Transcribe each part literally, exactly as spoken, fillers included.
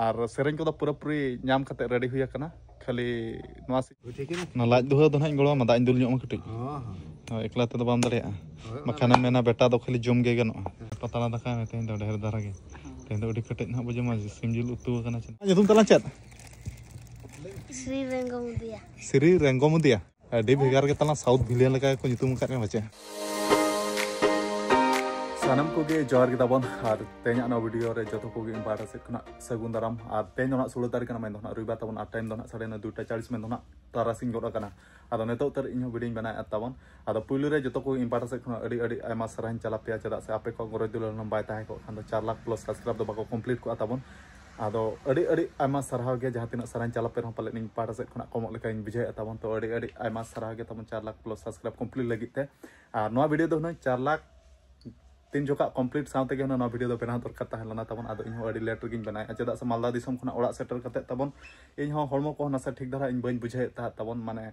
ᱟᱨ ᱥᱮᱨᱮᱧ ᱠᱚᱫᱚ ᱯᱩᱨᱟᱹᱯᱩᱨᱤ ᱧᱟᱢ ᱠᱟᱛᱮ ᱨᱮᱰᱤ ᱦᱩᱭ ᱟᱠᱟᱱᱟ᱾ ᱠᱷᱟᱹᱞᱤ ᱱᱚᱣᱟ ᱥᱤ- ᱦᱳᱭ, ᱴᱷᱤᱠ ᱮᱱᱟ᱾ ᱚᱱᱟ ᱞᱟᱡ ᱫᱩᱦᱟᱹᱣ ᱫᱚ ᱱᱟᱦᱟᱜ ᱤᱧ ᱜᱚᱲᱚ ᱟᱢᱟ, ᱫᱟᱜ ᱤᱧ ᱫᱩᱞ ᱧᱚᱜ ᱟᱢᱟ ᱠᱟᱹᱴᱤᱡ᱾ ᱦᱚᱸ, ᱦᱚᱸ᱾ ᱦᱳᱭ, ᱮᱠᱞᱟ ᱛᱮᱫᱚ ᱵᱟᱢ ᱫᱟᱲᱮᱭᱟᱜᱼᱟ᱾ ᱦᱳᱭ, ᱚᱱᱟ ᱵᱟᱠᱷᱟᱱᱮᱢ ᱢᱮᱱᱟ, ᱵᱮᱴᱟ ᱫᱚ ᱠᱷᱟᱹᱞᱤ ᱡᱚᱢ ᱜᱮ ᱜᱟᱱᱚᱜᱼᱟ᱾ ᱯᱟᱛᱲᱟ ᱫᱟᱠᱟ ᱢᱮ, ᱛᱮᱦᱮᱧ ᱫᱚ ᱰᱷᱮᱨ ᱫᱷᱟᱨᱟ ᱜᱮ᱾ ᱛᱮᱦᱮᱧ ᱫᱚ ᱟᱹᱰᱤ ᱠᱮᱴᱮᱡ ᱱᱟᱦᱟᱜ ᱵᱚ ᱡᱚᱢᱟ, ᱥᱤᱢ ᱡᱤᱞ ᱩᱛᱩ ᱟᱠᱟᱱᱟ᱾ ᱪᱮᱫ ᱧᱩᱛᱩᱢ ᱛᱟᱞᱟᱝ ᱪᱮᱫ? ᱥᱨᱤ ᱨᱮᱝᱜᱚ ᱢᱩᱫᱤᱭᱟ᱾ ᱥᱨᱤ ᱨᱮᱝᱜᱚ ᱢᱩᱫᱤᱭᱟ᱾ ᱟᱹᱰᱤ ᱵᱷᱮᱜᱟᱨ ᱜᱮ ᱛᱟᱞᱟᱝ, ᱥᱟᱣᱩᱛᱷ ᱵᱷᱤᱞᱮᱱ ᱞᱮᱠᱟ ᱜᱮᱠᱚ ᱧᱩᱛᱩᱢ ᱟᱠᱟᱫ ᱢᱮᱭᱟ ᱯᱟᱪᱮ᱾ ᱥᱟᱱᱟᱢ ᱠᱚᱜᱮ ᱡᱚᱦᱟᱨ ᱜᱮ ᱛᱟᱵᱚᱱ, ᱟᱨ ᱛᱮᱦᱮᱧᱟᱜ ᱱᱚᱣᱟ ᱵᱷᱤᱰᱤᱭᱳ ᱨᱮ ᱡᱚᱛᱚ ᱠᱚᱜᱮ ᱤᱧ ᱯᱟᱦᱴᱟ ᱥᱮᱫ ᱠᱷᱚᱱᱟᱜ ᱥᱟᱹᱜᱩᱱ ᱫᱟᱨᱟᱢ᱾ ᱟᱨ ᱛᱮᱦᱮᱧ ᱫᱚ ᱱᱟᱜ ᱥᱳᱞᱳ ᱛᱟᱹᱨᱤᱠᱷ ᱠᱟᱱᱟ, ᱢᱮᱱ ᱫᱚ ᱱᱟᱜ ᱨᱚᱵᱤᱵᱟᱨ ᱛᱟᱵᱚᱱ, ᱟᱨ ᱴᱟᱭᱤᱢ ᱫᱚ ᱱᱟᱜ ᱥᱟᱲᱮ ᱱᱚᱭ, ᱫᱩᱴᱟ ᱪᱟᱞᱤᱥ ᱢᱮᱱ ᱫᱚ ᱱᱟᱜ ᱛᱟᱨᱟᱥᱤᱧ ᱜᱚᱫ ᱟᱠᱟᱱᱟ᱾ ᱟᱫᱚ ᱱᱤᱛᱚᱜ ᱩᱛᱟᱹᱨ ᱤᱧ ᱦᱚᱸ ᱵᱷᱤᱰᱤᱭᱳᱧ ᱵᱮᱱᱟᱣᱮᱫᱼᱟ ᱛᱟᱵᱚᱱ᱾ ᱟᱫᱚ ᱯᱩᱭᱞᱩ ᱨᱮ ᱡᱚᱛᱚ ᱠᱚ ᱤᱧ ᱯᱟᱦᱴᱟ ᱥᱮᱫ ᱠᱷᱚᱱᱟᱜ ᱟᱹᱰᱤ ᱟᱹᱰᱤ ᱟᱭᱢᱟ ᱥᱟᱨᱦᱟᱣᱤᱧ ᱪᱟᱞ ᱟᱯᱮᱭᱟ, ᱪᱮᱫᱟᱜ ᱥᱮ ᱟᱯᱮ ᱠᱚᱣᱟᱜ ᱜᱚᱨᱚᱡᱽ ᱫᱩᱞᱟᱹᱲ ᱦᱩᱱᱟᱹᱝ ᱵᱟᱭ ᱛᱟᱦᱮᱸ ᱠᱚᱜ ᱠᱷᱟᱱ ᱫᱚ ᱪᱟᱨ ᱞᱟᱠᱷ ᱯᱞᱟᱥ ᱥᱟᱵᱥᱠᱨᱟᱭᱤᱵ ᱫᱚ ᱵᱟᱠᱚ ᱠᱚᱢᱯᱞᱤᱴ ᱠᱚᱜᱼᱟ ᱛᱟᱵᱚᱱ᱾ ᱟᱫᱚ ᱟᱹᱰᱤ ᱟᱹᱰᱤ ᱟᱭᱢᱟ ᱥᱟᱨᱦᱟᱣ ᱜᱮ, ᱡᱟᱦᱟᱸ ᱛᱤᱱᱟᱹᱜ ᱥᱟᱨᱦᱟᱣᱤᱧ ᱪᱟᱞ ᱟᱯᱮ ᱨᱮᱦᱚᱸ ᱯᱟᱞᱮᱱ ᱤᱧ ᱯᱟᱦᱴᱟ ᱥᱮᱫ ᱠᱷᱚᱱᱟᱜ ᱠᱚᱢᱚᱜ ᱞᱮᱠᱟᱧ ᱵᱩᱡᱷᱟᱹᱣᱮᱫᱼᱟ ᱛᱟᱵᱚᱱ᱾ ᱛᱚ ᱟᱹᱰᱤ ᱟᱹᱰᱤ ᱟᱭᱢᱟ ᱥᱟᱨᱦᱟᱣ ᱜᱮ ᱛᱟᱵᱚᱱ ᱪᱟᱨ ᱞᱟᱠᱷ ᱯᱞᱟᱥ ᱥᱟᱵᱥᱠᱨᱟᱭᱤᱵ ᱠᱚᱢᱯᱞᱤᱴ ᱞᱟᱹᱜᱤᱫ ᱛᱮ᱾ ᱟᱨ ᱱᱚᱣᱟ ᱵᱷᱤᱰᱤᱭᱳ ᱫᱚ ᱦᱩᱱᱟᱹᱝ ᱪᱟᱨ ᱞᱟᱠᱷ ᱛᱤᱱ ᱡᱚᱠᱷᱟᱜ ᱠᱚᱢᱯᱞᱤᱴ ᱥᱟᱶ ᱛᱮᱜᱮ ᱦᱩᱱᱟᱹᱝ ᱱᱚᱣᱟ ᱵᱷᱤᱰᱤᱭᱳ ᱫᱚ ᱵᱮᱱᱟᱣ ᱫᱚᱨᱠᱟᱨ ᱛᱟᱦᱮᱸ ᱞᱮᱱᱟ ᱛᱟᱵᱚᱱ᱾ ᱟᱫᱚ ᱤᱧ ᱦᱚᱸ ᱟᱹᱰᱤ ᱞᱮᱴ ᱨᱮᱜᱤᱧ ᱵᱮᱱᱟᱣᱮᱫᱼᱟ, ᱪᱮᱫᱟᱜ ᱥᱮ ᱢᱟᱞᱫᱟ ᱫᱤᱥᱚᱢ ᱠᱷᱚᱱᱟᱜ ᱚᱲᱟᱜ ᱥᱮᱴᱮᱨ ᱠᱟᱛᱮᱫ ᱛᱟᱵᱚᱱ ᱤᱧ ᱦᱚᱸ ᱦᱚᱲᱢᱚ ᱠᱚᱦᱚᱸ ᱱᱟᱥᱮ ᱴᱷᱤᱠ ᱫᱷᱟᱨᱟ ᱤᱧ ᱵᱟᱹᱧ ᱵᱩᱡᱷᱟᱹᱣᱮᱫ ᱛᱟᱦᱮᱸᱫ ᱛᱟᱵᱚᱱ, ᱢᱟᱱᱮ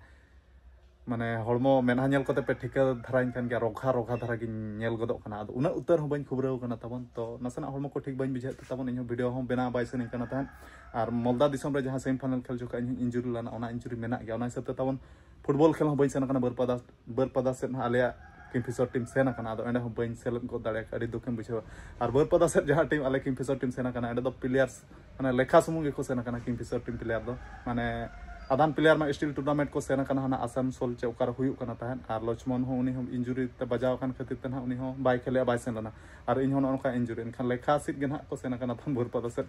ᱢᱟᱱᱮ ᱦᱚᱲᱢᱚ ᱢᱮᱫᱦᱟ ᱧᱮᱞ ᱠᱚᱛᱮ ᱯᱮ ᱴᱷᱤᱠᱟᱹ ᱫᱷᱟᱨᱟᱧ ᱠᱟᱱ ᱜᱮᱭᱟ, ᱨᱚᱜᱷᱟ ᱨᱚᱜᱷᱟ ᱫᱷᱟᱨᱟ ᱜᱤᱧ ᱧᱮᱞ ᱜᱚᱫᱚᱜ ᱠᱟᱱᱟ᱾ ᱟᱫᱚ ᱩᱱᱟᱹᱜ ᱩᱛᱟᱹᱨ ᱦᱚᱸ ᱵᱟᱹᱧ ᱠᱷᱩᱵᱽᱨᱟᱹᱣ ᱠᱟᱱᱟ ᱛᱟᱵᱚᱱ, ᱛᱚ ᱱᱟᱥᱮᱱᱟᱜ ᱦᱚᱲᱢᱚ ᱠᱚ ᱴᱷᱤᱠ ᱵᱟᱹᱧ ᱵᱩᱡᱷᱟᱹᱣᱮᱫ ᱛᱟᱵᱚᱱ, ᱤᱧ ᱦᱚᱸ ᱵᱷᱤᱰᱤᱭᱳ ᱦᱚᱸ ᱵᱮᱱᱟᱣ ᱵᱟᱭ ᱥᱟᱱᱟᱧ ᱠᱟᱱᱟ ᱛᱟᱦᱮᱸᱫ᱾ ᱟᱨ ᱢᱚᱞᱫᱟ ᱫᱤᱥᱚᱢ ᱨᱮ ᱡᱟᱦᱟᱸ ᱥᱮᱢᱤ ᱯᱷᱟᱭᱱᱟᱞ ᱠᱷᱮᱞ ᱡᱚᱠᱷᱚᱱ ᱤᱧ ᱦᱚᱸ ᱤᱱᱡᱩᱨᱤ ᱞᱮᱱᱟ, ᱚᱱᱟ ᱤᱱᱡᱩᱨᱤ ᱢᱮᱱᱟᱜ ᱜᱮᱭᱟ, ᱚᱱᱟ ᱦᱤᱥᱟᱹᱵ ᱛᱮ ᱛᱟᱵᱚᱱ ᱯᱷᱩᱴᱵᱚᱞ ᱠᱷᱮᱞ ᱦᱚᱸ ᱵᱟᱹᱧ ᱥᱮᱱ ᱟᱠᱟᱱᱟ᱾ ᱵᱟᱹᱨᱯᱟᱫᱟ ᱵᱟᱹᱨᱯᱟᱫᱟ ᱥᱮᱫ ᱦᱟᱸᱜ ᱟᱞᱮᱭᱟᱜ ᱠᱤᱝᱯᱷᱤᱥᱚᱨ ᱴᱤᱢ ᱥᱮᱱ ᱟᱠᱟᱱᱟ, ᱟᱫᱚ ᱮᱸᱰᱮ ᱦᱚᱸ ᱵᱟᱹᱧ ᱥᱮᱞᱮᱫ ᱜᱚᱫ ᱫᱟᱲᱮ ᱟᱠᱟᱫᱟ, ᱟᱹᱰᱤ ᱫᱩᱠᱮᱢ ᱵᱩᱡᱷᱟᱹᱣᱟ᱾ ᱟᱨ ᱵᱟᱹᱨᱯᱟᱫᱟ ᱥᱮᱫ ᱡᱟᱦᱟᱸ ᱴᱤᱢ ᱟᱞᱮ ᱠᱤᱝᱯᱷᱤᱥᱚᱨ ᱴᱤᱢ ᱥᱮᱱ ᱟᱠᱟᱱᱟ, ᱚᱸᱰᱮ ᱫᱚ ᱯᱞᱮᱭᱟᱨᱥ ᱢᱟᱱᱮ ᱞᱮᱠᱷᱟ ᱥᱩᱢᱩᱝ ᱜᱮᱠᱚ ᱥᱮᱱ ᱟᱠᱟᱱᱟ ᱠᱤᱝᱯᱷᱤᱥᱚᱨ ᱴᱤᱢ ᱯᱞᱮᱭᱟᱨ ᱫᱚ᱾ ᱢᱟᱱᱮ ᱟᱫᱷᱟᱱ ᱯᱞᱮᱭᱟᱨ ᱢᱟ ᱥᱴᱤᱞ ᱴᱩᱨᱱᱟᱢᱮᱱᱴ ᱠᱚ ᱥᱮᱱ ᱟᱠᱟᱱᱟ, ᱦᱟᱱᱟ ᱟᱥᱟᱱᱥᱳᱞ ᱪᱮ ᱚᱠᱟᱨᱮ ᱦᱩᱭᱩᱜ ᱠᱟᱱᱟ ᱛᱟᱦᱮᱸᱫ᱾ ᱟᱨ ᱞᱚᱪᱷᱢᱚᱱ ᱦᱚᱸ, ᱩᱱᱤ ᱦᱚᱸ ᱤᱱᱡᱩᱨᱤ ᱛᱮ ᱵᱟᱡᱟᱣ ᱟᱠᱟᱱ ᱠᱷᱟᱹᱛᱤᱨ ᱛᱮ ᱱᱟᱦᱟᱜ ᱩᱱᱤ ᱦᱚᱸ ᱵᱟᱭ ᱠᱷᱮᱞᱮᱜᱼᱟ, ᱵᱟᱭ ᱥᱮᱱ ᱞᱮᱱᱟ᱾ ᱟᱨ ᱤᱧ ᱦᱚᱸ ᱱᱚᱜᱼᱚ ᱱᱚᱝᱠᱟ ᱤᱱᱡᱩᱨᱤ, ᱮᱱᱠᱷᱟᱱ ᱞᱮᱠᱷᱟ ᱥᱤᱫ ᱜᱮ ᱱᱟᱦᱟᱜ ᱠᱚ ᱥᱮᱱ ᱟᱠᱟᱱᱟ ᱛᱟᱦᱮᱸᱫ ᱵᱟᱹᱨᱯᱟᱫᱟ ᱥᱮᱫ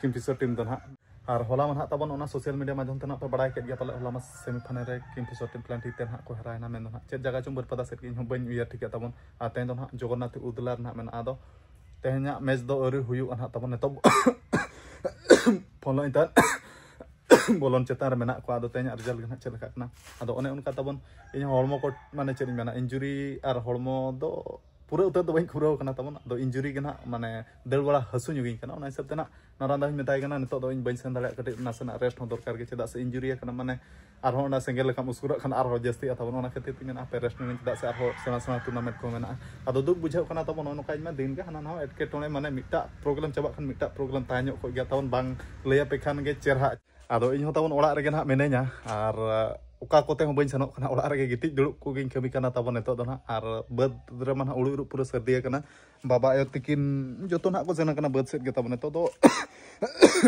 ᱠᱤᱝᱯᱷᱤᱥᱚᱨ ᱴᱤᱢ ᱫᱚ ᱱᱟᱦᱟᱜ᱾ ᱟᱨ ᱦᱚᱞᱟ ᱢᱟ ᱱᱟᱦᱟᱜ ᱛᱟᱵᱚᱱ ᱚᱱᱟ ᱥᱳᱥᱟᱞ ᱢᱤᱰᱤᱭᱟ ᱢᱟᱫᱽᱫᱷᱚᱢ ᱛᱮ ᱱᱟᱦᱟᱜ ᱯᱮ ᱵᱟᱲᱟᱭ ᱠᱮᱫ ᱜᱮᱭᱟ ᱯᱟᱞᱮ, ᱦᱚᱞᱟ ᱢᱟ ᱥᱮᱢᱤ ᱯᱷᱟᱭᱱᱟᱞ ᱨᱮ ᱠᱤᱝᱯᱷᱤᱥᱚᱨ ᱴᱤᱢ ᱯᱞᱮᱱᱴᱤ ᱛᱮ ᱱᱟᱦᱟᱜ ᱠᱚ ᱦᱟᱨᱟᱭᱮᱱᱟ᱾ ᱢᱮᱱᱫᱚ ᱱᱟᱦᱟᱜ ᱪᱮᱫ ᱡᱟᱭᱜᱟ ᱪᱚᱝ ᱵᱟᱹᱨᱯᱟᱫᱟ ᱥᱮᱫ ᱜᱮ, ᱤᱧ ᱦᱚᱸ ᱵᱟᱹᱧ ᱩᱭᱦᱟᱹᱨ ᱴᱷᱤᱠᱮᱫ ᱛᱟᱵᱚᱱ᱾ ᱟᱨ ᱛᱮᱦᱮᱧ ᱫᱚ ᱱᱟᱦᱟᱜ ᱡᱚᱜᱚᱱᱱᱟᱛᱷ ᱩᱫᱽᱞᱟᱨ ᱱᱟᱦᱟᱜ ᱢᱮᱱᱟᱜᱼᱟ᱾ ᱟᱫᱚ ᱛᱮᱦᱮᱧᱟᱜ ᱢᱮᱪ ᱫᱚ ᱟᱹᱣᱨᱤ ᱦᱩᱭᱩᱜᱼᱟ ᱱᱟᱦᱟᱜ ᱛᱟᱵᱚᱱ, ᱱᱤᱛᱚᱜ ᱯᱷᱳᱞᱳ ᱤᱧ ᱛᱟᱦᱮᱸᱫ ᱵᱚᱞᱚᱱ ᱪᱮᱛᱟᱱ ᱨᱮ ᱢᱮᱱᱟᱜ ᱠᱚᱣᱟ᱾ ᱟᱫᱚ ᱛᱮᱦᱮᱧᱟᱜ ᱨᱮᱡᱟᱞᱴ ᱜᱮ ᱱᱟᱦᱟᱜ ᱪᱮᱫ ᱞᱮᱠᱟᱜ ᱠᱟᱱᱟ᱾ ᱟᱫᱚ ᱚᱱᱮ ᱚᱱᱠᱟ ᱛᱟᱵᱚᱱ, ᱤᱧ ᱦᱚᱸ ᱦᱚᱲᱢᱚ ᱠᱚ ᱢᱟᱱᱮ ᱪᱮᱫ ᱤᱧ ᱢᱮᱱᱟ, ᱤᱱᱡᱩᱨᱤ ᱟᱨ ᱦᱚᱲᱢᱚ ᱫᱚ ᱯᱩᱨᱟᱹ ᱩᱛᱟᱹᱨ ᱫᱚ ᱵᱟᱹᱧ ᱠᱷᱩᱨᱟᱹᱣ ᱠᱟᱱᱟ ᱛᱟᱵᱚᱱ, ᱟᱫᱚ injury ᱜᱮ ᱱᱟᱦᱟᱜ ᱢᱟᱱᱮ ᱫᱟᱹᱲ ᱵᱟᱲᱟ ᱦᱟᱹᱥᱩ ᱧᱚᱜᱤᱧ ᱠᱟᱱᱟ᱾ ᱚᱱᱟ ᱦᱤᱥᱟᱹᱵ ᱛᱮ ᱱᱟᱦᱟᱜ ᱱᱟᱨᱟᱱ ᱫᱟᱧ ᱢᱮᱛᱟᱭ ᱠᱟᱱᱟ, ᱱᱤᱛᱚᱜ ᱫᱚ ᱤᱧ ᱵᱟᱹᱧ ᱥᱮᱱ ᱫᱟᱲᱮᱭᱟᱜ, ᱠᱟᱹᱴᱤᱡ ᱱᱟᱥᱮᱱᱟᱜ rest ᱦᱚᱸ ᱫᱚᱨᱠᱟᱨ ᱜᱮ, ᱪᱮᱫᱟᱜ ᱥᱮ injury ᱟᱠᱟᱱᱟ ᱢᱟᱱᱮ ᱟᱨᱦᱚᱸ ᱚᱱᱟ ᱥᱮᱸᱜᱮᱞ ᱞᱮᱠᱟᱢ ᱩᱥᱠᱩᱨᱟᱜ ᱠᱷᱟᱱ ᱟᱨᱦᱚᱸ ᱡᱟᱹᱥᱛᱤᱜᱼᱟ ᱛᱟᱵᱚᱱ᱾ ᱚᱱᱟ ᱠᱷᱟᱹᱛᱤᱨ ᱛᱮᱧ ᱢᱮᱱᱟ ᱦᱟᱯᱮ rest ᱧᱚᱜ ᱤᱧ, ᱪᱮᱫᱟᱜ ᱥᱮ ᱟᱨᱦᱚᱸ ᱥᱮᱬᱟ ᱥᱮᱬᱟ tournament ᱠᱚ ᱢᱮᱱᱟᱜᱼᱟ᱾ ᱟᱫᱚ ᱫᱩᱠ ᱵᱩᱡᱷᱟᱹᱜ ᱠᱟᱱᱟ ᱛᱟᱵᱚᱱ ᱱᱚᱜᱼᱚ ᱱᱚᱝᱠᱟ, ᱤᱧ ᱢᱟ ᱫᱤᱱ ᱜᱮ ᱦᱟᱱᱟ ᱱᱟᱣᱟ ᱮᱴᱠᱮᱴᱚᱬᱮ, ᱢᱟᱱᱮ ᱢᱤᱫᱴᱟᱜ problem ᱪᱟᱵᱟᱜ ᱠᱷᱟᱱ ᱢᱤᱫᱴᱟᱜ problem ᱛᱟᱦᱮᱸ ᱧᱚᱜ ᱠᱚᱜ ᱜᱮᱭᱟ ᱛᱟᱵᱚᱱ, ᱵᱟᱝ ᱞᱟᱹᱭ ᱟᱯᱮ ᱠᱷᱟᱱ ᱜᱮ ᱪᱮᱨᱦᱟ᱾ ᱟᱫᱚ ᱤᱧ ᱦᱚᱸ ᱛᱟᱵᱚᱱ ᱚᱲᱟᱜ ᱨᱮᱜᱮ ᱱᱟᱦᱟᱜ ᱢᱤᱱᱟᱹᱧᱟ, ᱟᱨ ᱚᱠᱟ ᱠᱚᱛᱮ ᱦᱚᱸ ᱵᱟᱹᱧ ᱥᱮᱱᱚᱜ ᱠᱟᱱᱟ, ᱚᱲᱟᱜ ᱨᱮᱜᱮ ᱜᱤᱛᱤᱡ ᱫᱩᱲᱩᱵ ᱠᱚᱜᱮᱧ ᱠᱟᱹᱢᱤ ᱠᱟᱱᱟ ᱛᱟᱵᱚᱱ ᱱᱤᱛᱚᱜ ᱫᱚ ᱱᱟᱦᱟᱜ᱾ ᱟᱨ ᱵᱟᱹᱫᱽ ᱨᱮᱢᱟ ᱱᱟᱦᱟᱜ ᱩᱲᱩ ᱤᱨᱚᱜ ᱯᱩᱨᱟᱹ ᱥᱟᱹᱨᱫᱤ ᱟᱠᱟᱱᱟ, ᱵᱟᱵᱟ ᱟᱭᱳ ᱛᱤᱠᱤᱱ ᱡᱚᱛᱚ ᱱᱟᱦᱟᱜ ᱠᱚ ᱥᱮᱱ ᱟᱠᱟᱱᱟ ᱵᱟᱹᱫᱽ ᱥᱮᱫ ᱜᱮ ᱛᱟᱵᱚᱱ᱾ ᱱᱤᱛᱚᱜ ᱫᱚ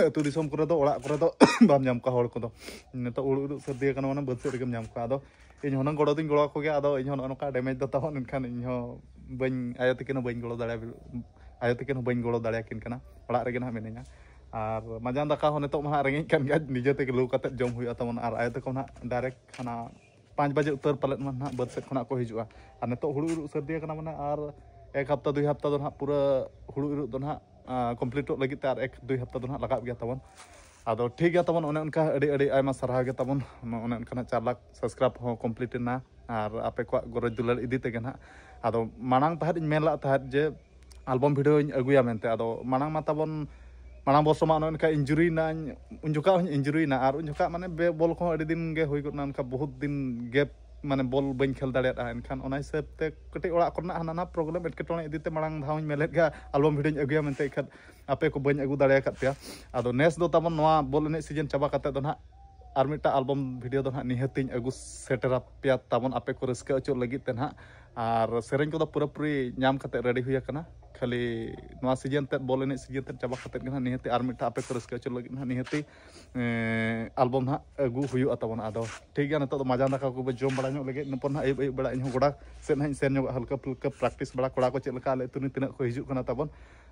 ᱟᱹᱛᱩ ᱫᱤᱥᱚᱢ ᱠᱚᱨᱮ ᱫᱚ, ᱚᱲᱟᱜ ᱠᱚᱨᱮ ᱫᱚ ᱵᱟᱢ ᱧᱟᱢ ᱠᱚᱣᱟ ᱦᱚᱲ ᱠᱚᱫᱚ᱾ ᱱᱤᱛᱚᱜ ᱩᱲᱩ ᱤᱨᱚᱜ ᱥᱟᱹᱨᱫᱤ ᱟᱠᱟᱱᱟ, ᱢᱟᱱᱮ ᱵᱟᱹᱫᱽ ᱥᱮᱫ ᱨᱮᱜᱮᱢ ᱧᱟᱢ ᱠᱚᱣᱟ᱾ ᱟᱫᱚ ᱤᱧ ᱦᱩᱱᱟᱹᱝ ᱜᱚᱲᱚ ᱫᱚᱧ ᱜᱚᱲᱚ ᱟᱠᱚ ᱜᱮᱭᱟ, ᱟᱫᱚ ᱤᱧ ᱦᱚᱸ ᱱᱚᱜᱼᱚ ᱱᱚᱝᱠᱟ damage ᱫᱚ ᱛᱟᱵᱚᱱ, ᱮᱱᱠᱷᱟᱱ ᱤᱧ ᱦᱚᱸ ᱵᱟᱹᱧ, ᱟᱭᱳ ᱛᱤᱠᱤᱱ ᱦᱚᱸ ᱵᱟᱹᱧ ᱜᱚᱲᱚ ᱫᱟᱲᱮ, ᱟᱭᱳ ᱛᱤᱠᱤᱱ ᱦᱚᱸ ᱵᱟᱹᱧ ᱜᱚᱲᱚ ᱫᱟᱲᱮᱭᱟᱠᱤᱱ ᱠᱟᱱᱟ, ᱚᱲᱟᱜ ᱨᱮᱜᱮ ᱱᱟᱦᱟᱜ ᱢᱤᱱᱟᱹᱧᱟ᱾ ᱟᱨ ᱢᱟᱸᱡᱟᱱ ᱫᱟᱠᱟ ᱦᱚᱸ ᱱᱤᱛᱚᱜ ᱢᱟ ᱦᱟᱸᱜ ᱨᱮᱸᱜᱮᱡ ᱠᱟᱱ ᱜᱮᱭᱟ, ᱱᱤᱡᱮ ᱛᱮᱜᱮ ᱞᱩ ᱠᱟᱛᱮᱫ ᱡᱚᱢ ᱦᱩᱭᱩᱜᱼᱟ ᱛᱟᱵᱚᱱ᱾ ᱟᱨ ᱟᱭᱳ ᱛᱟᱠᱚ ᱱᱟᱦᱟᱜ direct ᱦᱟᱱᱟ ᱯᱟᱸᱪ ᱵᱟᱡᱮ ᱩᱛᱟᱹᱨ ᱯᱟᱞᱮᱫ ᱢᱟ ᱱᱟᱦᱟᱜ ᱵᱟᱹᱫᱽ ᱥᱮᱫ ᱠᱷᱚᱱᱟᱜ ᱠᱚ ᱦᱤᱡᱩᱜᱼᱟ᱾ ᱟᱨ ᱱᱤᱛᱚᱜ ᱦᱩᱲᱩ ᱤᱨᱚᱜ ᱥᱟᱹᱨᱫᱤ ᱟᱠᱟᱱᱟ, ᱢᱟᱱᱮ ᱟᱨ ᱮᱠ ᱦᱟᱯᱛᱟ ᱫᱩᱭ ᱦᱟᱯᱛᱟ ᱫᱚ ᱱᱟᱦᱟᱜ ᱯᱩᱨᱟᱹ ᱦᱩᱲᱩ ᱤᱨᱚᱜ ᱫᱚ ᱱᱟᱦᱟᱜ completeᱚᱜ ᱞᱟᱹᱜᱤᱫ ᱛᱮ ᱟᱨ ᱮᱠ ᱫᱩᱭ ᱦᱟᱯᱛᱟ ᱫᱚ ᱱᱟᱦᱟᱜ ᱞᱟᱜᱟᱜ ᱜᱮᱭᱟ ᱛᱟᱵᱚᱱ᱾ ᱟᱫᱚ ᱴᱷᱤᱠ ᱜᱮᱭᱟ ᱛᱟᱵᱚᱱ, ᱚᱱᱮ ᱚᱱᱠᱟ ᱟᱹᱰᱤ ᱟᱹᱰᱤ ᱟᱭᱢᱟ ᱥᱟᱨᱦᱟᱣ ᱜᱮ ᱛᱟᱵᱚᱱ᱾ ᱚᱱᱮ ᱚᱱᱠᱟᱱᱟᱜ ᱪᱟᱨ ᱞᱟᱠᱷ subscribe ᱦᱚᱸ complete ᱮᱱᱟ, ᱟᱨ ᱟᱯᱮ ᱠᱚᱣᱟᱜ ᱜᱚᱨᱚᱡᱽ ᱫᱩᱞᱟᱹᱲ ᱤᱫᱤ ᱛᱮᱜᱮ ᱱᱟᱦᱟᱜ᱾ ᱟᱫᱚ ᱢᱟᱲᱟᱝ ᱛᱟᱦᱮᱸᱫ ᱤᱧ ᱢᱮᱱ ᱞᱟᱜ ᱛᱟᱦᱮᱸᱫ ᱡᱮ album videoᱧ ᱟᱹᱜᱩᱭᱟ ᱢᱮᱱᱛᱮ᱾ ᱟᱫᱚ ᱢᱟᱲᱟᱝ ᱢᱟ ᱛᱟᱵᱚᱱ, ᱢᱟᱲᱟᱝ ᱵᱚᱨᱥᱚ ᱢᱟ ᱚᱱᱮ ᱚᱱᱠᱟ injury ᱭᱮᱱᱟᱹᱧ, ᱩᱱ ᱡᱚᱠᱷᱟᱜ ᱦᱚᱸᱧ injury ᱭᱮᱱᱟ, ᱟᱨ ᱩᱱ ᱡᱚᱠᱷᱟᱜ ᱢᱟᱱᱮ ᱵᱮ-, ᱵᱚᱞ ᱠᱚᱦᱚᱸ ᱟᱹᱰᱤ ᱫᱤᱱ ᱜᱮ ᱦᱩᱭ ᱜᱚᱫ ᱮᱱᱟ, ᱚᱱᱠᱟ ᱵᱚᱦᱩᱛ ᱫᱤᱱ gap, ᱢᱟᱱᱮ ᱵᱚᱞ ᱵᱟᱹᱧ ᱠᱷᱮᱞ ᱫᱟᱲᱮᱭᱟᱫᱼᱟ᱾ ᱮᱱᱠᱷᱟᱱ ᱚᱱᱟ ᱦᱤᱥᱟᱹᱵ ᱛᱮ ᱠᱟᱹᱴᱤᱡ ᱚᱲᱟᱜ ᱠᱚᱨᱮᱱᱟᱜ ᱦᱟᱱᱟ ᱱᱟᱣᱟ problem ᱮᱴᱠᱮᱴᱚᱬᱮ ᱤᱫᱤ ᱛᱮ ᱢᱟᱲᱟᱝ ᱫᱷᱟᱣ ᱦᱚᱸᱧ ᱢᱮᱱ ᱞᱮᱫ ᱜᱮᱭᱟ album videoᱧ ᱟᱹᱜᱩᱭᱟ ᱢᱮᱱᱛᱮ, ᱮᱱᱠᱷᱟᱱ ᱟᱯᱮ ᱠᱚ ᱵᱟᱹᱧ ᱟᱹᱜᱩ ᱫᱟᱲᱮ ᱟᱠᱟᱫ ᱯᱮᱭᱟ᱾ ᱟᱫᱚ ᱱᱮᱥ ᱫᱚ ᱛᱟᱵᱚᱱ ᱱᱚᱣᱟ ᱵᱚᱞ ᱮᱱᱮᱡ season ᱪᱟᱵᱟ ᱠᱟᱛᱮ ᱫᱚ ᱱᱟᱦᱟᱜ ᱟᱨ ᱢᱤᱫᱴᱟᱝ album video ᱫᱚ ᱱᱟᱦᱟᱜ ᱱᱤᱦᱟᱹᱛᱤᱧ ᱟᱹᱜᱩ ᱥᱮᱴᱮᱨ ᱟᱯᱮᱭᱟ ᱛᱟᱵᱚᱱ, ᱟᱯᱮ ᱠᱚ ᱨᱟᱹᱥᱠᱟᱹ ᱦᱚᱪᱚ ᱞᱟᱹᱜᱤᱫ ᱛᱮ ᱱᱟᱦᱟᱜ᱾ ᱟᱨ ᱥᱮᱨᱮᱧ ᱠᱚᱫᱚ ᱯᱩᱨᱟᱹᱯᱩᱨᱤ ᱧᱟᱢ ᱠᱟᱛᱮ ready ᱦᱩᱭ ᱟᱠᱟᱱᱟ, ᱠᱷᱟᱹᱞᱤ ᱱᱚᱣᱟ season ᱛᱮᱫ, ᱵᱚᱞ ᱮᱱᱮᱡ season ᱛᱮᱫ ᱪᱟᱵᱟ ᱠᱟᱛᱮ ᱜᱮ ᱱᱟᱦᱟᱜ ᱱᱤᱦᱟᱹᱛᱤ ᱟᱨ ᱢᱤᱫᱴᱟᱝ ᱟᱯᱮ ᱠᱚ ᱨᱟᱹᱥᱠᱟᱹ ᱦᱚᱪᱚ ᱞᱟᱹᱜᱤᱫ ᱱᱟᱦᱟᱜ ᱱᱤᱦᱟᱹᱛᱤ, ᱮᱸ, album ᱱᱟᱦᱟᱜ ᱟᱹᱜᱩ ᱦᱩᱭᱩᱜᱼᱟ ᱛᱟᱵᱚᱱ᱾ ᱟᱫᱚ ᱴᱷᱤᱠ ᱜᱮᱭᱟ, ᱱᱤᱛᱚᱜ ᱫᱚ ᱢᱟᱡᱟᱱ ᱫᱟᱠᱟ ᱠᱚᱵᱚ ᱡᱚᱢ ᱵᱟᱲᱟ ᱧᱚᱜ ᱞᱮᱜᱮ, ᱤᱱᱟᱹ ᱯᱚᱨ ᱱᱟᱦᱟᱜ ᱟᱹᱭᱩᱵ ᱟᱹᱭᱩᱵ ᱵᱮᱲᱟ ᱤᱧ ᱦᱚᱸ ᱜᱚᱰᱟ ᱥᱮᱫ ᱱᱟᱦᱟᱜ ᱤᱧ ᱥᱮᱱ ᱧᱚᱜᱚᱜᱼᱟ, ᱦᱟᱞᱠᱟ ᱯᱷᱩᱞᱠᱟᱹ practice ᱵᱟᱲᱟ, ᱠᱚᱲᱟ ᱠᱚ ᱪᱮᱫ ᱞᱮᱠᱟ ᱟᱞᱮ ᱟᱹᱛᱩ ᱨᱤᱱ ᱛᱤᱱᱟᱹᱜ ᱠᱚ ᱦᱤᱡᱩᱜ ᱠᱟᱱᱟ ᱛᱟᱵᱚᱱ᱾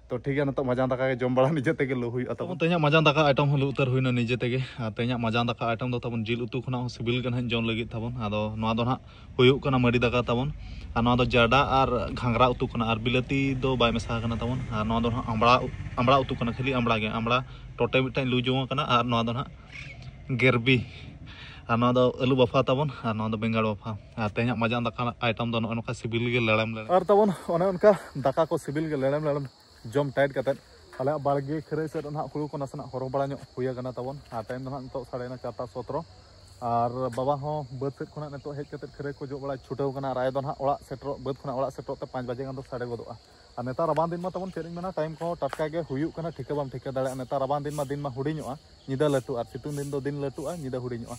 ᱛᱚ ᱴᱷᱤᱠ ᱜᱮᱭᱟ, ᱱᱤᱛᱚᱜ ᱢᱟᱡᱟᱱ ᱫᱟᱠᱟ ᱜᱮ ᱡᱚᱢ ᱵᱟᱲᱟ ᱱᱤᱡᱮ ᱛᱮᱜᱮ ᱞᱩ ᱦᱩᱭᱩᱜᱼᱟ ᱛᱟᱵᱚᱱ᱾ ᱛᱮᱦᱮᱧᱟᱜ ᱢᱟᱡᱟᱱ ᱫᱟᱠᱟ item ᱦᱚᱸ ᱞᱩ ᱩᱛᱟᱹᱨ ᱦᱩᱭᱱᱟ ᱱᱤᱡᱮ ᱛᱮᱜᱮ᱾ ᱟᱨ ᱛᱮᱦᱮᱧᱟᱜ ᱢᱟᱡᱟᱱ ᱫᱟᱠᱟ item ᱫᱚ ᱛᱟᱵᱚᱱ ᱡᱤᱞ ᱩᱛᱩ ᱠᱷᱚᱱᱟᱜ ᱦᱚᱸ ᱥᱤᱵᱤᱞ ᱜᱮ ᱱᱟᱦᱟᱜ ᱡᱚᱢ ᱞᱟᱹᱜᱤᱫ ᱛᱟᱵᱚᱱ᱾ ᱟᱫᱚ ᱱᱚᱣᱟ ᱫᱚ ᱱᱟᱦᱟᱜ ᱦᱩᱭᱩᱜ ᱠᱟᱱᱟ ᱢᱟᱹᱰᱤ ᱫᱟᱠᱟ ᱛᱟᱵᱚᱱ᱾ ᱟᱨ ᱱᱚᱣᱟ ᱫᱚ ᱡᱟᱰᱟ ᱟᱨ ᱜᱷᱟᱸᱜᱽᱨᱟ ᱩᱛᱩ ᱠᱟᱱᱟ, ᱟᱨ ᱵᱤᱞᱟᱹᱛᱤ ᱫᱚ ᱵᱟᱭ ᱢᱮᱥᱟ ᱟᱠᱟᱱᱟ ᱛᱟᱵᱚᱱ᱾ ᱟᱨ ᱱᱚᱣᱟ ᱫᱚ ᱱᱟᱦᱟᱜ ᱟᱢᱲᱟ, ᱟᱢᱲᱟ ᱩᱛᱩ ᱠᱟᱱᱟ, ᱠᱷᱟᱹᱞᱤ ᱟᱢᱲᱟ ᱜᱮ, ᱟᱢᱲᱟ ᱴᱚᱴᱮ ᱢᱤᱫᱴᱟᱝ ᱞᱩ ᱡᱚᱝ ᱟᱠᱟᱱᱟ᱾ ᱟᱨ ᱱᱚᱣᱟ ᱫᱚ ᱱᱟᱦᱟᱜ ᱜᱮᱨᱵᱤ, ᱟᱨ ᱱᱚᱣᱟ ᱫᱚ ᱟᱹᱞᱩ ᱵᱟᱯᱷᱟ ᱛᱟᱵᱚᱱ, ᱟᱨ ᱱᱚᱣᱟ ᱫᱚ ᱵᱮᱸᱜᱟᱲ ᱵᱟᱯᱷᱟ᱾ ᱟᱨ ᱛᱮᱦᱮᱧᱟᱜ ᱢᱟᱡᱟᱱ ᱫᱟᱠᱟ ᱟᱭᱴᱮᱢ ᱫᱚ ᱱᱚᱜᱼᱚ ᱱᱚᱝᱠᱟ ᱥᱤᱵᱤᱞ ᱜᱮ ᱞᱮᱲᱮᱢ ᱞᱮᱲᱮᱢ᱾ ᱟᱨ ᱛᱟᱵᱚᱱ ᱚᱱᱮ ᱚᱱᱠᱟ ᱫᱟᱠᱟ ᱠᱚ ᱥᱤᱵᱤᱞ ᱜᱮ ᱞᱮᱲᱮᱢ ᱞᱮᱲᱮᱢ ᱡᱚᱢ ᱴᱟᱭᱤᱴ ᱠᱟᱛᱮᱫ ᱟᱞᱮᱭᱟᱜ ᱵᱟᱲᱜᱮ ᱠᱷᱟᱹᱨᱟᱹᱭ ᱥᱮᱫ ᱨᱮ ᱱᱟᱦᱟᱜ ᱦᱩᱲᱩ ᱠᱚ ᱱᱟᱥᱮᱱᱟᱜ ᱦᱚᱨᱚ ᱵᱟᱲᱟ ᱧᱚᱜ ᱦᱩᱭ ᱟᱠᱟᱱᱟ ᱛᱟᱵᱚᱱ᱾ ᱟᱨ ᱴᱟᱭᱤᱢ ᱫᱚ ᱱᱟᱦᱟᱜ ᱱᱤᱛᱚᱜ ᱥᱟᱲᱮᱭᱮᱱᱟ ᱪᱟᱨᱴᱟ ᱥᱚᱛᱨᱚ᱾ ᱟᱨ ᱵᱟᱵᱟ ᱦᱚᱸ ᱵᱟᱹᱫᱽ ᱥᱮᱫ ᱠᱷᱚᱱᱟᱜ ᱱᱤᱛᱚᱜ ᱦᱮᱡ ᱠᱟᱛᱮᱫ ᱠᱷᱟᱹᱨᱟᱹᱭ ᱠᱚ ᱡᱚᱜ ᱵᱟᱲᱟ ᱪᱷᱩᱴᱟᱹᱣ ᱠᱟᱱᱟ᱾ ᱟᱨ ᱟᱭᱳ ᱫᱚ ᱱᱟᱦᱟᱜ ᱚᱲᱟᱜ ᱥᱮᱴᱮᱨᱚᱜ, ᱵᱟᱹᱫᱽ ᱠᱷᱚᱱᱟᱜ ᱚᱲᱟᱜ ᱥᱮᱴᱮᱨᱚᱜ ᱛᱮ ᱯᱟᱸᱪ ᱵᱟᱡᱮ ᱜᱟᱱ ᱫᱚ ᱥᱟᱰᱮ ᱜᱚᱫᱚᱜᱼᱟ᱾ ᱟᱨ ᱱᱮᱛᱟᱨ ᱨᱟᱵᱟᱝ ᱫᱤᱱ ᱢᱟ ᱛᱟᱵᱚᱱ ᱪᱮᱫ ᱤᱧ ᱢᱮᱱᱟ, ᱴᱟᱭᱤᱢ ᱠᱚᱦᱚᱸ ᱴᱟᱴᱠᱟ ᱜᱮ ᱦᱩᱭᱩᱜ ᱠᱟᱱᱟ, ᱴᱷᱤᱠᱟᱹ ᱵᱟᱢ ᱴᱷᱤᱠᱟᱹ ᱫᱟᱲᱮᱭᱟᱜᱼᱟ᱾ ᱱᱮᱛᱟᱨ ᱨᱟᱵᱟᱝ ᱫᱤᱱ ᱢᱟ ᱫᱤᱱ ᱢᱟ ᱦᱩᱰᱤᱧᱚᱜᱼᱟ, ᱧᱤᱫᱟᱹ ᱞᱟᱹᱴᱩᱜᱼᱟ, ᱟᱨ ᱥᱤᱛᱩᱝ ᱫᱤᱱ ᱫᱚ ᱫᱤᱱ ᱞᱟᱹᱴᱩᱜᱼᱟ, ᱧᱤᱫᱟᱹ ᱦᱩᱰᱤᱧᱚᱜᱼᱟ᱾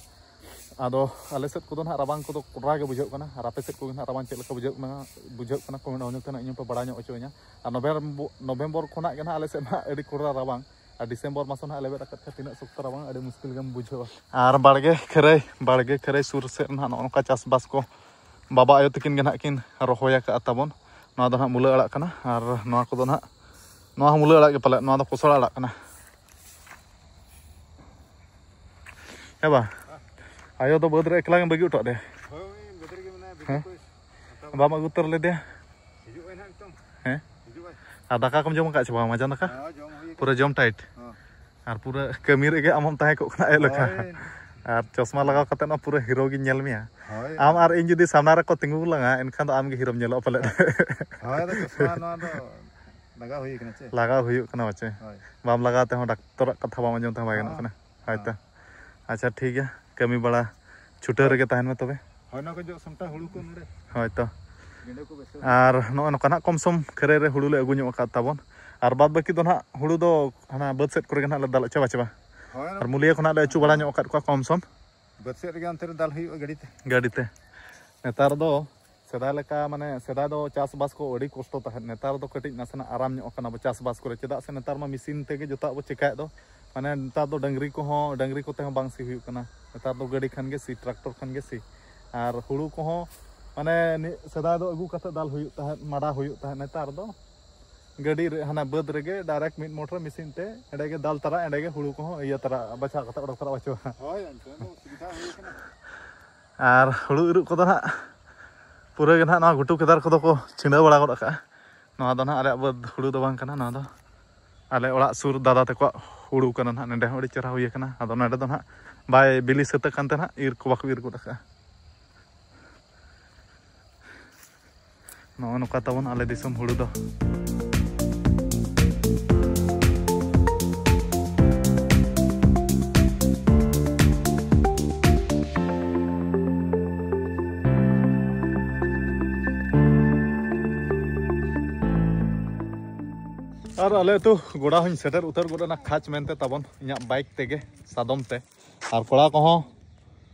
ᱟᱫᱚ ᱟᱞᱮ ᱥᱮᱫ ᱠᱚᱫᱚ ᱱᱟᱦᱟᱜ ᱨᱟᱵᱟᱝ ᱠᱚᱫᱚ ᱠᱚᱰᱨᱟ ᱜᱮ ᱵᱩᱡᱷᱟᱹᱜ ᱠᱟᱱᱟ, ᱟᱨ ᱟᱯᱮ ᱥᱮᱫ ᱠᱚᱜᱮ ᱱᱟᱦᱟᱜ ᱨᱟᱵᱟᱝ ᱪᱮᱫ ᱞᱮᱠᱟ ᱵᱩᱡᱷᱟᱹᱜ ᱠᱟᱱᱟ, ᱵᱩᱡᱷᱟᱹᱜ ᱠᱟᱱᱟ, ᱠᱚᱢᱮᱱᱴ ᱦᱚᱸ ᱛᱮ ᱱᱟᱦᱟᱜ ᱤᱧ ᱦᱚᱸᱯᱮ ᱵᱟᱲᱟᱭ ᱧᱚᱜ ᱦᱚᱪᱚᱧᱟ᱾ ᱟᱨ ᱱᱚᱵᱷᱮᱢᱵᱚᱨ, ᱱᱚᱵᱷᱮᱢᱵᱚᱨ ᱠᱷᱚᱱᱟᱜ ᱜᱮ ᱱᱟᱦᱟᱜ ᱟᱞᱮ ᱥᱮᱫ ᱱᱟᱦᱟᱜ ᱟᱹᱰᱤ ᱠᱚᱰᱨᱟ ᱨᱟᱵᱟᱝ, ᱟᱨ ᱰᱤᱥᱮᱢᱵᱚᱨ ᱢᱟᱥ ᱦᱚᱸ ᱱᱟᱦᱟᱜ ᱞᱮᱵᱮᱫ ᱟᱠᱟᱫ ᱠᱷᱟᱱ ᱛᱤᱱᱟᱹᱜ ᱥᱚᱠᱛᱚ ᱨᱟᱵᱟᱝ, ᱟᱹᱰᱤ ᱢᱩᱥᱠᱤᱞ ᱜᱮᱢ ᱵᱩᱡᱷᱟᱹᱣᱟ᱾ ᱟᱨ ᱵᱟᱲᱜᱮ ᱠᱷᱟᱹᱨᱟᱹᱭ, ᱵᱟᱲᱜᱮ ᱠᱷᱟᱹᱨᱟᱹᱭ ᱥᱩᱨ ᱥᱮᱫ ᱱᱟᱦᱟᱜ ᱱᱚᱜᱼᱚ ᱱᱚᱝᱠᱟ ᱪᱟᱥᱵᱟᱥ ᱠᱚ ᱵᱟᱵᱟ ᱟᱭᱳ ᱛᱟᱹᱠᱤᱱ ᱜᱮ ᱱᱟᱦᱟᱜ ᱠᱤᱱ ᱨᱚᱦᱚᱭ ᱟᱠᱟᱫᱼᱟ ᱛᱟᱵᱚᱱ᱾ ᱱᱚᱣᱟ ᱫᱚ ᱱᱟᱦᱟᱜ ᱢᱩᱞᱟᱹ ᱟᱲᱟᱜ ᱠᱟᱱᱟ, ᱟᱨ ᱱᱚᱣᱟ ᱠᱚᱫᱚ ᱱᱟᱦᱟᱜ, ᱱᱚᱣᱟ ᱦᱚᱸ ᱢᱩᱞᱟᱹ ᱟᱲᱟᱜ ᱜᱮ ᱯᱟᱞᱮᱫ, ᱱᱚᱣᱟ ᱫᱚ ᱠᱚᱥᱲᱟ ᱟᱲᱟᱜ ᱠᱟᱱᱟ᱾ ᱦᱮᱸ ᱵᱟ? ᱟᱭᱳ ᱫᱚ ᱵᱟᱹᱫᱽ ᱨᱮ ᱮᱠᱞᱟ ᱜᱮᱢ ᱵᱟᱹᱜᱤ ᱦᱚᱴᱚ ᱟᱫᱮᱭᱟ? ᱦᱳᱭ, ᱩᱱᱤ ᱵᱟᱹᱫᱽ ᱨᱮᱜᱮ ᱢᱮᱱᱟᱭᱟ, ᱵᱤᱡᱤ ᱦᱮᱸ? ᱠᱚ ᱦᱟᱛᱟᱣ ᱵᱟᱢ ᱟᱹᱜᱩ ᱩᱛᱟᱹᱨ ᱞᱮᱫᱮᱭᱟ? ᱦᱤᱡᱩᱜ ᱟᱭ ᱱᱟᱦᱟᱜ ᱱᱤᱛᱚᱝ᱾ ᱦᱮᱸ? ᱦᱤᱡᱩᱜ ᱟᱭ᱾ ᱟᱨ ᱫᱟᱠᱟ ᱠᱚᱢ ᱡᱚᱢ ᱟᱠᱟᱫ ᱪᱮ ᱵᱟᱝ ᱢᱟᱸᱡᱟᱱ ᱫᱟᱠᱟ? ᱦᱮᱸ, ᱡᱚᱢ ᱦᱩᱭ ᱟᱠᱟᱱᱟ᱾ ᱯᱩᱨᱟᱹ ᱡᱚᱢ ᱴᱟᱭᱤᱴ? ᱦᱮᱸ᱾ ᱟᱨ ᱯᱩᱨᱟᱹ ᱠᱟᱹᱢᱤ ᱨᱮᱜᱮ ᱟᱢ ᱦᱚᱸᱢ ᱛᱟᱦᱮᱸ ᱠᱚᱜ ᱠᱟᱱᱟ ᱟᱭᱳ ᱞᱮᱠᱟ᱾ ᱦᱳᱭ᱾ ᱟᱨ ᱪᱚᱥᱢᱟ ᱞᱟᱜᱟᱣ ᱠᱟᱛᱮ ᱢᱟ ᱯᱩᱨᱟᱹ ᱦᱤᱨᱳ ᱜᱤᱧ ᱧᱮᱞ ᱢᱮᱭᱟ᱾ ᱦᱳᱭ᱾ ᱟᱢ ᱟᱨ ᱤᱧ ᱡᱩᱫᱤ ᱥᱟᱢᱱᱟ ᱨᱮᱠᱚ ᱛᱤᱸᱜᱩ ᱞᱟᱝᱟ, ᱮᱱᱠᱷᱟᱱ ᱫᱚ ᱟᱢ ᱜᱮ ᱦᱤᱨᱳᱢ ᱧᱮᱞᱚᱜᱼᱟ ᱯᱟᱞᱮᱫ᱾ ᱦᱳᱭ, ᱟᱫᱚ ᱪᱚᱥᱢᱟ ᱱᱚᱣᱟ ᱫᱚ ᱞᱟᱜᱟᱣ ᱦᱩᱭ ᱠᱟᱱᱟ ᱪᱮ? ᱞᱟᱜᱟᱣ ᱦᱩᱭᱩᱜ ᱠᱟᱱᱟ ᱯᱟᱪᱮ᱾ ᱦᱳᱭ᱾ ᱵᱟᱢ ᱞᱟᱜᱟᱣ ᱛᱮᱦᱚᱸ ᱰᱟᱠᱛᱚᱨᱟᱜ ᱠᱟᱛᱷᱟ ᱵᱟᱢ ᱟᱸᱡᱚᱢ ᱛᱮᱦᱚᱸ ᱵᱟᱭ ᱜᱟᱱᱚᱜ ᱦᱚᱸ᱾ ᱠᱟᱱᱟ᱾ ᱦᱳᱭᱛᱚ᱾ ᱦᱚᱸ᱾ ᱟᱪᱪᱷᱟ, ᱴᱷᱤᱠ ᱜᱮᱭᱟ, ᱠᱟᱹᱢᱤ ᱵᱟᱲᱟ ᱪᱷᱩᱴᱟᱹᱣ ᱦᱳᱭ᱾ ᱨᱮᱜᱮ ᱛᱟᱦᱮᱱ ᱢᱮ ᱛᱚᱵᱮ᱾ ᱦᱳᱭ, ᱚᱱᱟ ᱠᱚ ᱡᱚᱜ ᱥᱟᱢᱴᱟᱣ ᱦᱩᱲᱩ ᱠᱚ ᱱᱚᱰᱮ᱾ ᱦᱳᱭ ᱛᱚ᱾ ᱜᱮᱸᱰᱮ ᱠᱚ ᱵᱟᱹᱭᱥᱟᱹᱣ᱾ ᱟᱨ ᱱᱚᱜᱼᱚᱭ ᱱᱚᱝᱠᱟ ᱱᱟᱦᱟᱜ ᱠᱚᱢ ᱥᱚᱢ ᱠᱷᱟᱹᱨᱟᱹᱭ ᱨᱮ ᱦᱩᱲᱩ ᱞᱮ ᱟᱹᱜᱩ ᱧᱚᱜ ᱟᱠᱟᱫ ᱛᱟᱵᱚᱱ᱾ ᱟᱨ ᱵᱟᱫ ᱵᱟᱹᱠᱤ ᱫᱚ ᱱᱟᱦᱟᱜ ᱦᱩᱲᱩ ᱫᱚ ᱦᱟᱱᱟ ᱵᱟᱹᱫᱽ ᱥᱮᱫ ᱠᱚᱨᱮ ᱜᱮ ᱱᱟᱦᱟᱜ ᱞᱮ ᱫᱟᱞ ᱦᱚᱪᱚ ᱵᱟᱪᱚᱣᱟ᱾ ᱦᱳᱭ᱾ ᱟᱨ ᱢᱩᱞᱤᱭᱟᱹ ᱠᱷᱚᱱᱟᱜ ᱞᱮ ᱟᱹᱪᱩ ᱵᱟᱲᱟ ᱧᱚᱜ ᱟᱠᱟᱫ ᱠᱚᱣᱟ ᱠᱚᱢ ᱥᱚᱢ᱾ ᱵᱟᱹᱫᱽ ᱥᱮᱫ ᱨᱮᱜᱮ ᱚᱱᱛᱮ ᱨᱮ ᱫᱟᱞ ᱦᱩᱭᱩᱜᱼᱟ ᱜᱟᱹᱰᱤ ᱛᱮ᱾ ᱜᱟᱹᱰᱤ ᱛᱮ᱾ ᱱᱮᱛᱟᱨ ᱫᱚ ᱥᱮᱫᱟᱭ ᱞᱮᱠᱟ, ᱢᱟᱱᱮ, ᱥᱮᱫᱟᱭ ᱫᱚ ᱪᱟᱥᱵᱟᱥ ᱠᱚ ᱟᱹᱰᱤ ᱠᱚᱥᱴᱚ ᱛᱟᱦᱮᱸᱫ, ᱱᱮᱛᱟᱨ ᱫᱚ ᱠᱟᱹᱴᱤᱡ ᱱᱟᱥᱮᱱᱟᱜ ᱟᱨᱟᱢ ᱧᱚᱜ ᱟᱠᱟᱱᱟ ᱵᱚ ᱪᱟᱥᱵᱟᱥ ᱠᱚᱨᱮ, ᱪᱮᱫᱟᱜ ᱥᱮ ᱱᱮᱛᱟᱨ ᱢᱟ ᱢᱮᱥᱤᱱ ᱛᱮᱜᱮ ᱡᱚᱛᱚᱣᱟᱜ ᱵᱚ ᱪᱮᱠᱟᱭᱮᱫ ᱫᱚ᱾ ᱢᱟᱱᱮ, ᱱᱮᱛᱟᱨ ᱫᱚ ᱰᱟᱹᱝᱨᱤ ᱠᱚᱦᱚᱸ, ᱰᱟᱹᱝᱨᱤ ᱠᱚᱛᱮ ᱦᱚᱸ ᱵᱟᱝ ᱥᱤ ᱦᱩᱭᱩᱜ ᱠᱟᱱᱟ, ᱱᱮᱛᱟᱨ ᱫᱚ ᱜᱟᱹᱰᱤ ᱠᱷᱟᱱ ᱜᱮ ᱥᱤ, ᱴᱨᱟᱠᱴᱚᱨ ᱠᱷᱟᱱ ᱜᱮ ᱥᱤ᱾ ᱟᱨ ᱦᱩᱲᱩ ᱠᱚᱦᱚᱸ, ᱢᱟᱱᱮ, ᱱᱤ-, ᱥᱮᱫᱟᱭ ᱫᱚ ᱟᱹᱜᱩ ᱠᱟᱛᱮ ᱫᱟᱞ ᱦᱩᱭᱩᱜ ᱛᱟᱦᱮᱸᱫ, ᱢᱟᱰᱟ ᱦᱩᱭᱩᱜ ᱛᱟᱦᱮᱸᱫ, ᱱᱮᱛᱟᱨ ᱫᱚ ᱜᱟᱹᱰᱤ ᱨᱮ, ᱦᱟᱱᱟ ᱵᱟᱹᱫᱽ ᱨᱮᱜᱮ ᱰᱟᱭᱨᱮᱠᱴ ᱢᱤᱫ ᱢᱚᱴᱚᱨ ᱢᱮᱥᱤᱱ ᱛᱮ ᱮᱸᱰᱮ ᱜᱮ ᱫᱟᱞ ᱛᱟᱨᱟ, ᱮᱸᱰᱮ ᱜᱮ ᱦᱩᱲᱩ ᱠᱚᱦᱚᱸ ᱤᱭᱟᱹ ᱛᱟᱨᱟ, ᱵᱟᱪᱷᱟᱣ ᱠᱟᱛᱮ ᱚᱰᱚᱠ ᱛᱟᱨᱟ ᱵᱟᱪᱷᱟᱣᱟ᱾ ᱦᱳᱭ, ᱮᱱᱛᱮ ᱫᱚ ᱥᱩᱵᱤᱫᱷᱟ ᱦᱩᱭ ᱠᱟᱱᱟ᱾ ᱟᱨ ᱦᱩᱲᱩ ᱤᱨᱚᱜ ᱠᱚᱫᱚ ᱱᱟᱦᱟᱜ ᱯᱩᱨᱟᱹ ᱜᱮ ᱱᱟᱦᱟᱜ ᱱᱚᱣᱟ ᱜᱷᱩᱴᱩ ᱠᱮᱫᱟᱨ ᱠᱚᱫᱚ ᱠᱚ ᱪᱷᱤᱸᱰᱟᱹᱣ ᱵᱟᱲᱟ ᱜᱚᱫ ᱟᱠᱟᱜᱼᱟ᱾ ᱱᱚᱣᱟ ᱫᱚ ᱱᱟᱦᱟᱜ ᱟᱞᱮᱭᱟᱜ ᱵᱟᱹᱫᱽ ᱦᱩᱲᱩ ᱫᱚ ᱵᱟᱝ ᱠᱟᱱᱟ, ᱱᱚᱣᱟ ᱫᱚ ᱟᱞᱮ ᱚᱲᱟᱜ ᱥᱩᱨ ᱫᱟᱫᱟ ᱛᱟᱠᱚᱣᱟᱜ ᱦᱩᱲᱩ ᱠᱟᱱᱟ ᱱᱟᱦᱟᱜ, ᱱᱚᱸᱰᱮ ᱦᱚᱸ ᱟᱹᱰᱤ ᱪᱮᱦᱨᱟ ᱦᱩᱭ ᱟᱠᱟᱱᱟ᱾ ᱟᱫᱚ ᱱᱚᱸᱰᱮ ᱫᱚ ᱱᱟᱦᱟᱜ ᱵᱟᱭ ᱵᱤᱞᱤ ᱥᱟᱹᱛ ᱟᱠᱟᱱ ᱛᱮ ᱱᱟᱦᱟᱜ ᱤᱨ ᱠᱚ ᱵᱟᱠᱚ ᱤᱨ ᱜᱚᱫ ᱟᱠᱟᱫᱼᱟ᱾ ᱱᱚᱜᱼᱚ ᱱᱚᱝᱠᱟ ᱛᱟᱵᱚᱱ ᱟᱞᱮ ᱫᱤᱥᱚᱢ ᱦᱩᱲᱩ ᱫᱚ᱾ ᱟᱨ ᱟᱞᱮ ᱟᱹᱛᱩ ᱜᱚᱰᱟ ᱦᱚᱸᱧ ᱥᱮᱴᱮᱨ ᱩᱛᱟᱹᱨ ᱜᱚᱫ ᱮᱱᱟ ᱠᱷᱟᱪ ᱢᱮᱱᱛᱮ ᱛᱟᱵᱚᱱ, ᱤᱧᱟᱹᱜ ᱵᱟᱭᱤᱠ ᱛᱮᱜᱮ, ᱥᱟᱫᱚᱢ ᱛᱮ᱾ ᱟᱨ ᱠᱚᱲᱟ ᱠᱚᱦᱚᱸ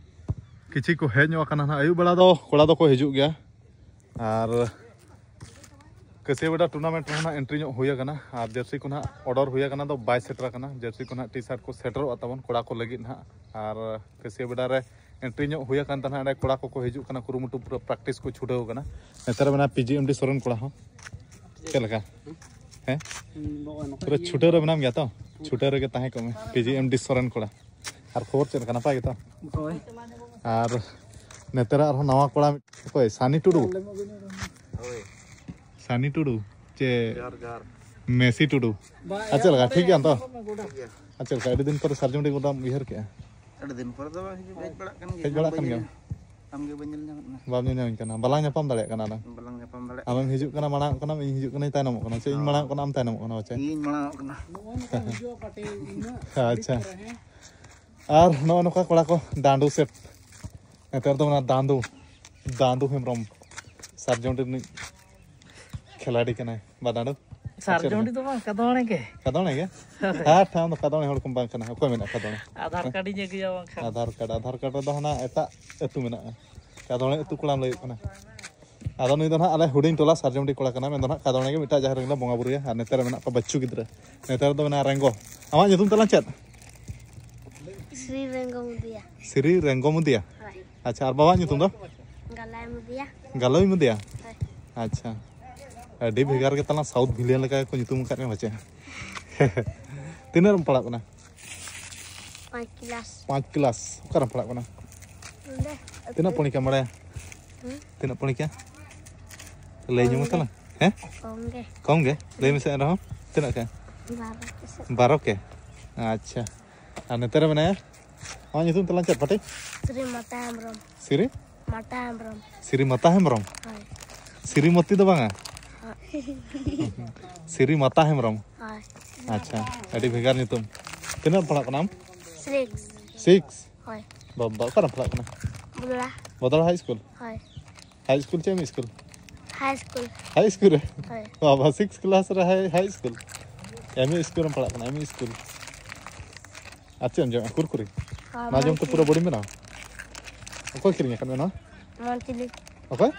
ᱠᱤᱪᱷᱤ ᱠᱚ ᱦᱮᱡ ᱧᱚᱜ ᱟᱠᱟᱱᱟ ᱱᱟᱦᱟᱜ᱾ ᱟᱹᱭᱩᱵ ᱵᱮᱲᱟ ᱫᱚ ᱠᱚᱲᱟ ᱫᱚᱠᱚ ᱦᱤᱡᱩᱜ ᱜᱮᱭᱟ᱾ ᱟᱨ ᱠᱟᱹᱥᱤᱭᱟᱹ ᱵᱮᱰᱟ ᱴᱩᱨᱱᱟᱢᱮᱱᱴ ᱨᱮᱦᱚᱸ ᱱᱟᱦᱟᱜ ᱮᱱᱴᱨᱤ ᱧᱚᱜ ᱦᱩᱭ ᱟᱠᱟᱱᱟ᱾ ᱟᱨ ᱡᱟᱹᱨᱥᱤ ᱠᱚ ᱱᱟᱦᱟᱜ ᱚᱰᱟᱨ ᱦᱩᱭ ᱟᱠᱟᱱᱟ, ᱫᱚ ᱵᱟᱭ ᱥᱮᱴᱮᱨ ᱟᱠᱟᱱᱟ᱾ ᱡᱟᱹᱨᱥᱤ ᱠᱚ ᱱᱟᱦᱟᱜ ᱴᱤ ᱥᱟᱨᱴ ᱠᱚ ᱥᱮᱴᱮᱨᱚᱜᱼᱟ ᱛᱟᱵᱚᱱ ᱠᱚᱲᱟ ᱠᱚ ᱞᱟᱹᱜᱤᱫ ᱱᱟᱦᱟᱜ᱾ ᱟᱨ ᱠᱟᱹᱥᱤᱭᱟᱹ ᱵᱮᱰᱟ ᱨᱮ ᱮᱱᱴᱨᱤ ᱧᱚᱜ ᱦᱩᱭ ᱟᱠᱟᱱ ᱛᱟᱦᱮᱱᱟ᱾ ᱚᱸᱰᱮ ᱠᱚᱲᱟ ᱠᱚᱠᱚ ᱦᱤᱡᱩᱜ ᱠᱟᱱᱟ, ᱠᱩᱨᱩᱢᱩᱴᱩ ᱯᱩᱨᱟᱹ ᱯᱨᱮᱠᱴᱤᱥ ᱠᱚ ᱪᱷᱩᱴᱟᱹᱣ ᱟᱠᱟᱱᱟ᱾ ᱱᱮᱛᱟᱨ ᱢᱮᱱᱟᱜᱼᱟ ᱯᱤ ᱡᱤ ᱮᱢ ᱰᱤ ᱥᱚᱨᱮᱱ ᱠᱚᱲᱟ ᱦᱚᱸ᱾ ᱪᱮᱫ ᱞᱮᱠᱟ? ᱦᱮᱸ? ᱯᱩᱨᱟᱹ ᱪᱷᱩᱴᱟᱹᱣ ᱨᱮ ᱢᱮᱱᱟᱢ ᱜᱮᱭᱟ ᱛᱚ? ᱪᱷᱩᱴᱟᱹᱣ ᱨᱮᱜᱮ ᱛᱟᱦᱮᱸ ᱠᱚᱜ ᱢᱮ, ᱯᱤ ᱡᱤ ᱮᱢ ᱰᱤ ᱥᱚᱨᱮᱱ ᱠᱚᱲᱟ᱾ ᱟᱨ ᱠᱷᱚᱵᱚᱨ ᱪᱮᱫ ᱞᱮᱠᱟ? ᱱᱟᱯᱟᱭ ᱜᱮᱛᱚ? ᱦᱳᱭ᱾ ᱟᱨ ᱱᱮᱛᱟᱨᱟᱜ ᱟᱨᱦᱚᱸ ᱱᱟᱣᱟ ᱠᱚᱲᱟ ᱢᱤᱫ, ᱚᱠᱚᱭ? ᱥᱟᱱᱤ ᱴᱩᱰᱩ? ᱦᱳᱭ᱾ ᱥᱟᱱᱤ ᱴᱩᱰᱩ ᱪᱮ ᱡᱚᱦᱟᱨ, ᱡᱚᱦᱟᱨ᱾ ᱢᱮᱥᱤ ᱴᱩᱰᱩ? ᱟᱨ ᱪᱮᱫ ᱞᱮᱠᱟ? ᱴᱷᱤᱠ ᱜᱮᱭᱟᱢ ᱛᱚ? ᱴᱷᱤᱠ ᱜᱮᱭᱟ᱾ ᱟᱨ ᱪᱮᱫ ᱞᱮᱠᱟ? ᱟᱹᱰᱤ ᱫᱤᱱ ᱯᱚᱨᱮ ᱥᱟᱨᱡᱚᱢᱰᱤ ᱜᱚᱰᱟᱢ ᱩᱭᱦᱟᱹᱨ ᱠᱮᱜᱼᱟ? ᱟᱹᱰᱤ ᱫᱤᱱ ᱯᱚᱨᱮ ᱫᱚ ᱦᱤᱡᱩᱜ, ᱦᱮᱡ ᱵᱟᱲᱟᱜ ᱠᱟᱱ ᱜᱮᱭᱟ᱾ ᱦᱮᱡ ᱵᱟᱲᱟᱜ ᱠᱟᱱ ᱜᱮᱭᱟᱢ? ᱟᱢ ᱜᱮ ᱵᱟᱹᱧ ᱧᱮᱞ ᱧᱟᱢᱮᱫ ᱢᱮ᱾ ᱵᱟᱢ ᱧᱮᱞ ᱧᱟᱢᱤᱧ ᱠᱟᱱᱟ, ᱵᱟᱞᱟᱝ ᱧᱟᱯᱟᱢ ᱫᱟᱲᱮᱭᱟᱜ ᱠᱟᱱᱟ ᱟᱞᱟᱝ᱾ ᱵᱟᱞᱟᱝ ᱧᱟᱯᱟᱢ ᱫᱟᱲᱮᱭᱟᱜ ᱟᱢᱮᱢ ᱠᱟᱱᱟ᱾ ᱦᱤᱡᱩᱜ ᱠᱟᱱᱟ ᱢᱟᱲᱟᱝ ᱠᱟᱱᱟᱢ, ᱤᱧ ᱦᱤᱡᱩᱜ ᱠᱟᱹᱱᱟᱹᱧ ᱛᱟᱭᱱᱚᱢᱚᱜ ᱠᱟᱱᱟ, ᱪᱮᱫ ᱤᱧ ᱦᱚᱸ᱾ ᱢᱟᱲᱟᱝ ᱠᱟᱱᱟ ᱟᱢ ᱛᱟᱭᱱᱚᱢᱚᱜ ᱠᱟᱱᱟ ᱯᱟᱪᱮ? ᱤᱧ ᱢᱟᱲᱟᱝ ᱠᱟᱱᱟ᱾ ᱱᱚᱜᱼᱚᱭ ᱱᱚᱝᱠᱟ ᱦᱤᱡᱩᱜᱼᱟ ᱠᱟᱹᱴᱤᱡ ᱩᱱᱟᱹᱜ ᱟᱪᱪᱷᱟ᱾ ᱵᱷᱤᱛᱨᱤ ᱨᱮ, ᱦᱮᱸ᱾ ᱟᱨ ᱱᱚᱜᱼᱚ ᱱᱚᱝᱠᱟ ᱠᱚᱲᱟ ᱠᱚ ᱫᱟᱸᱰᱩ ᱥᱮᱫ, ᱱᱮᱛᱟᱨ ᱫᱚ ᱚᱱᱟ ᱫᱟᱸᱫᱩ, ᱫᱟᱸᱫᱩ ᱦᱮᱢᱵᱨᱚᱢ ᱥᱟᱨᱡᱚᱢ ᱨᱤᱱᱤᱡ ᱠᱷᱮᱞᱟᱲᱤ ᱠᱟᱱᱟᱭ ᱵᱟ ᱫᱟᱸᱰᱩ᱾ ᱥᱟᱨᱡᱚᱢ ᱰᱤ ᱫᱚ ᱵᱟᱝ, ᱠᱟᱫᱚᱬᱮ ᱜᱮ᱾ ᱠᱟᱫᱚᱬᱮ ᱜᱮ? ᱦᱳᱭ᱾ ᱦᱟᱴ ᱟᱢ ᱫᱚ ᱠᱟᱫᱚᱬᱮ ᱦᱚᱲ ᱠᱚᱢ ᱵᱟᱝ ᱠᱟᱱᱟ᱾ ᱚᱠᱚᱭ ᱢᱮᱱᱟ ᱠᱟᱫᱚᱬᱮ? ᱟᱫᱷᱟᱨ ᱠᱟᱨᱰ ᱤᱧ ᱟᱹᱜᱩᱭᱟ ᱵᱟᱝᱠᱷᱟᱱ᱾ ᱟᱫᱷᱟᱨ ᱠᱟᱨᱰ, ᱟᱫᱷᱟᱨ ᱠᱟᱨᱰ ᱨᱮᱫᱚ ᱦᱟᱱᱟ ᱮᱴᱟᱜ ᱟᱹᱛᱩ ᱢᱮᱱᱟᱜᱼᱟ᱾ ᱠᱟᱫᱚᱬᱮ ᱟᱹᱛᱩ ᱠᱚᱲᱟᱢ ᱞᱟᱹᱭᱮᱫ ᱠᱟᱱᱟ᱾ ᱟᱫᱚ ᱱᱩᱭ ᱫᱚ ᱱᱟᱦᱟᱜ ᱟᱞᱮ ᱦᱩᱰᱤᱧ ᱴᱚᱞᱟ ᱥᱟᱨᱡᱚᱢᱰᱤ ᱠᱚᱲᱟ ᱠᱟᱱᱟ, ᱢᱮᱱᱫᱚ ᱱᱟᱦᱟᱜ ᱠᱟᱫᱚᱬᱮ ᱜᱮ ᱢᱤᱫᱴᱟᱜ ᱡᱟᱦᱮᱨ ᱨᱮᱞᱮ ᱵᱚᱸᱜᱟ ᱵᱩᱨᱩᱭᱟ᱾ ᱟᱨ ᱱᱮᱛᱟᱨ ᱢᱮᱱᱟᱜ ᱠᱚᱣᱟ ᱵᱟᱹᱪᱪᱩ ᱜᱤᱫᱽᱨᱟᱹ, ᱱᱮᱛᱟᱨ ᱫᱚ ᱢᱮᱱᱟᱜᱼᱟ ᱨᱮᱝᱜᱚ᱾ ᱟᱢᱟᱜ ᱧᱩᱛᱩᱢ ᱛᱟᱞᱟᱝ ᱪᱮᱫ? ᱥᱨᱤ ᱨᱮᱝᱜᱚ ᱢᱩᱫᱤᱭᱟ᱾ ᱥᱨᱤ ᱨᱮᱝᱜᱚ ᱢᱩᱫᱤᱭᱟ? ᱦᱳᱭ᱾ ᱟᱪᱪᱷᱟ, ᱟᱨ ᱵᱟᱵᱟᱣᱟᱜ ᱧᱩᱛᱩᱢ ᱫᱚ? ᱜᱟᱞᱟᱭ ᱢᱩᱫᱤᱭᱟ᱾ ᱜᱟᱞᱚᱭ ᱢᱩᱫᱤᱭᱟ? ᱦᱳᱭ᱾ ᱟᱪᱪᱷᱟ, ᱟᱹᱰᱤ ᱵᱷᱮᱜᱟᱨ ᱜᱮ ᱛᱟᱞᱟᱝ, ᱥᱟᱣᱩᱛᱷ ᱵᱷᱤᱞᱤᱭᱟᱱ ᱞᱮᱠᱟ ᱜᱮᱠᱚ ᱧᱩᱛᱩᱢ ᱟᱠᱟᱫ ᱢᱮᱭᱟ ᱯᱟᱪᱮ᱾ ᱛᱤᱱᱟᱹᱜ ᱨᱮᱢ ᱯᱟᱲᱦᱟᱜ ᱠᱟᱱᱟ? ᱯᱟᱸᱪ ᱠᱞᱟᱥ᱾ ᱯᱟᱸᱪ ᱠᱞᱟᱥ᱾ ᱚᱠᱟᱨᱮᱢ ᱯᱟᱲᱦᱟᱜ ᱠᱟᱱᱟ? ᱱᱚᱸᱰᱮ᱾ ᱛᱤᱱᱟᱹᱜ ᱯᱚᱲᱤᱠᱟᱢ ᱵᱟᱲᱟᱭᱟ? ᱦᱩᱸ? ᱛᱤᱱᱟᱹᱜ ᱯᱚᱲᱤᱠᱟ? ᱞᱟᱹᱭ ᱧᱚᱜ ᱢᱮ ᱛᱟᱞᱟᱝ᱾ ᱦᱮᱸ? ᱠᱚᱢ ᱜᱮ᱾ ᱠᱚᱢ ᱜᱮ? ᱞᱟᱹᱭ ᱢᱮᱥᱮ ᱮᱱᱨᱮᱦᱚᱸ᱾ ᱛᱤᱱᱟᱹᱜ ᱠᱟ? ᱵᱟᱨᱚ ᱠᱮ ᱥᱮ᱾ ᱵᱟᱨᱚ ᱠᱮ? ᱟᱪᱪᱷᱟ, ᱟᱨ ᱱᱚᱛᱮ ᱨᱮ ᱢᱮᱱᱟᱭᱟ, ᱟᱢᱟᱜ ᱧᱩᱛᱩᱢ ᱛᱟᱞᱟᱝ ᱪᱮᱫ ᱯᱟᱴᱤ? ᱥᱨᱤᱢᱟᱛᱟ ᱦᱮᱢᱵᱨᱚᱢ᱾ ᱥᱤᱨᱤ ᱢᱟᱛᱟ ᱦᱮᱢᱵᱨᱚᱢ᱾ ᱥᱤᱨᱤᱢᱟᱛᱟ ᱦᱮᱢᱵᱨᱚᱢ᱾ ᱦᱳᱭ᱾ ᱥᱤᱨᱤᱢᱚᱛᱤ ᱫᱚ ᱵᱟᱝᱟ? ᱦᱳᱭ᱾ ᱥᱤᱨᱤᱢᱟᱛᱟ ᱦᱮᱢᱵᱨᱚᱢ᱾ ᱦᱳᱭ᱾ ᱟᱪᱪᱷᱟ, ᱟᱹᱰᱤ ᱵᱷᱮᱜᱟᱨ ᱧᱩᱛᱩᱢ᱾ ᱛᱤᱱᱟᱹᱜ ᱮᱢ ᱯᱟᱲᱦᱟᱜ ᱠᱟᱱᱟ ᱟᱢ? ᱥᱤᱠᱥ᱾ ᱥᱤᱠᱥ? ᱦᱳᱭ᱾ ᱵᱟᱵᱟ, ᱚᱠᱟᱨᱮᱢ ᱯᱟᱲᱦᱟᱜ ᱠᱟᱱᱟ? ᱵᱚᱫᱽᱲᱟ᱾ ᱵᱚᱫᱚᱲ ᱦᱟᱭ ᱥᱠᱩᱞ? ᱦᱳᱭ᱾ ᱦᱟᱭ ᱥᱠᱩᱞ ᱪᱮ ᱮᱢ ᱤ ᱥᱠᱩᱞ? ᱦᱟᱭ ᱥᱠᱩᱞ᱾ ᱦᱟᱭ ᱥᱠᱩᱞ ᱨᱮ? ᱦᱳᱭ᱾ ᱵᱟᱵᱟ, ᱥᱤᱠᱥ ᱠᱞᱟᱥ ᱨᱮ ᱦᱟᱭ, ᱦᱟᱭ ᱥᱠᱩᱞ? ᱮᱢ ᱤ ᱥᱠᱩᱞ ᱨᱮᱢ ᱯᱟᱲᱦᱟᱜ ᱠᱟᱱᱟ, ᱮᱢ ᱤ ᱥᱠᱩᱞ? ᱟᱨ ᱪᱮᱫ ᱮᱢ ᱡᱚᱢᱟ? ᱠᱩᱨᱠᱩᱨᱤ? ᱢᱟ ᱡᱚᱢ ᱛᱮ ᱯᱩᱨᱟᱹ ᱵᱚᱰᱤᱢ ᱵᱮᱱᱟᱣᱟ᱾ ᱚᱠᱚᱭ ᱠᱤᱨᱤᱧ ᱟᱠᱟᱫ ᱢᱮᱭᱟ ᱱᱚᱣᱟ? ᱢᱚᱱᱪᱤᱞᱤ᱾ ᱚᱠᱚᱭ?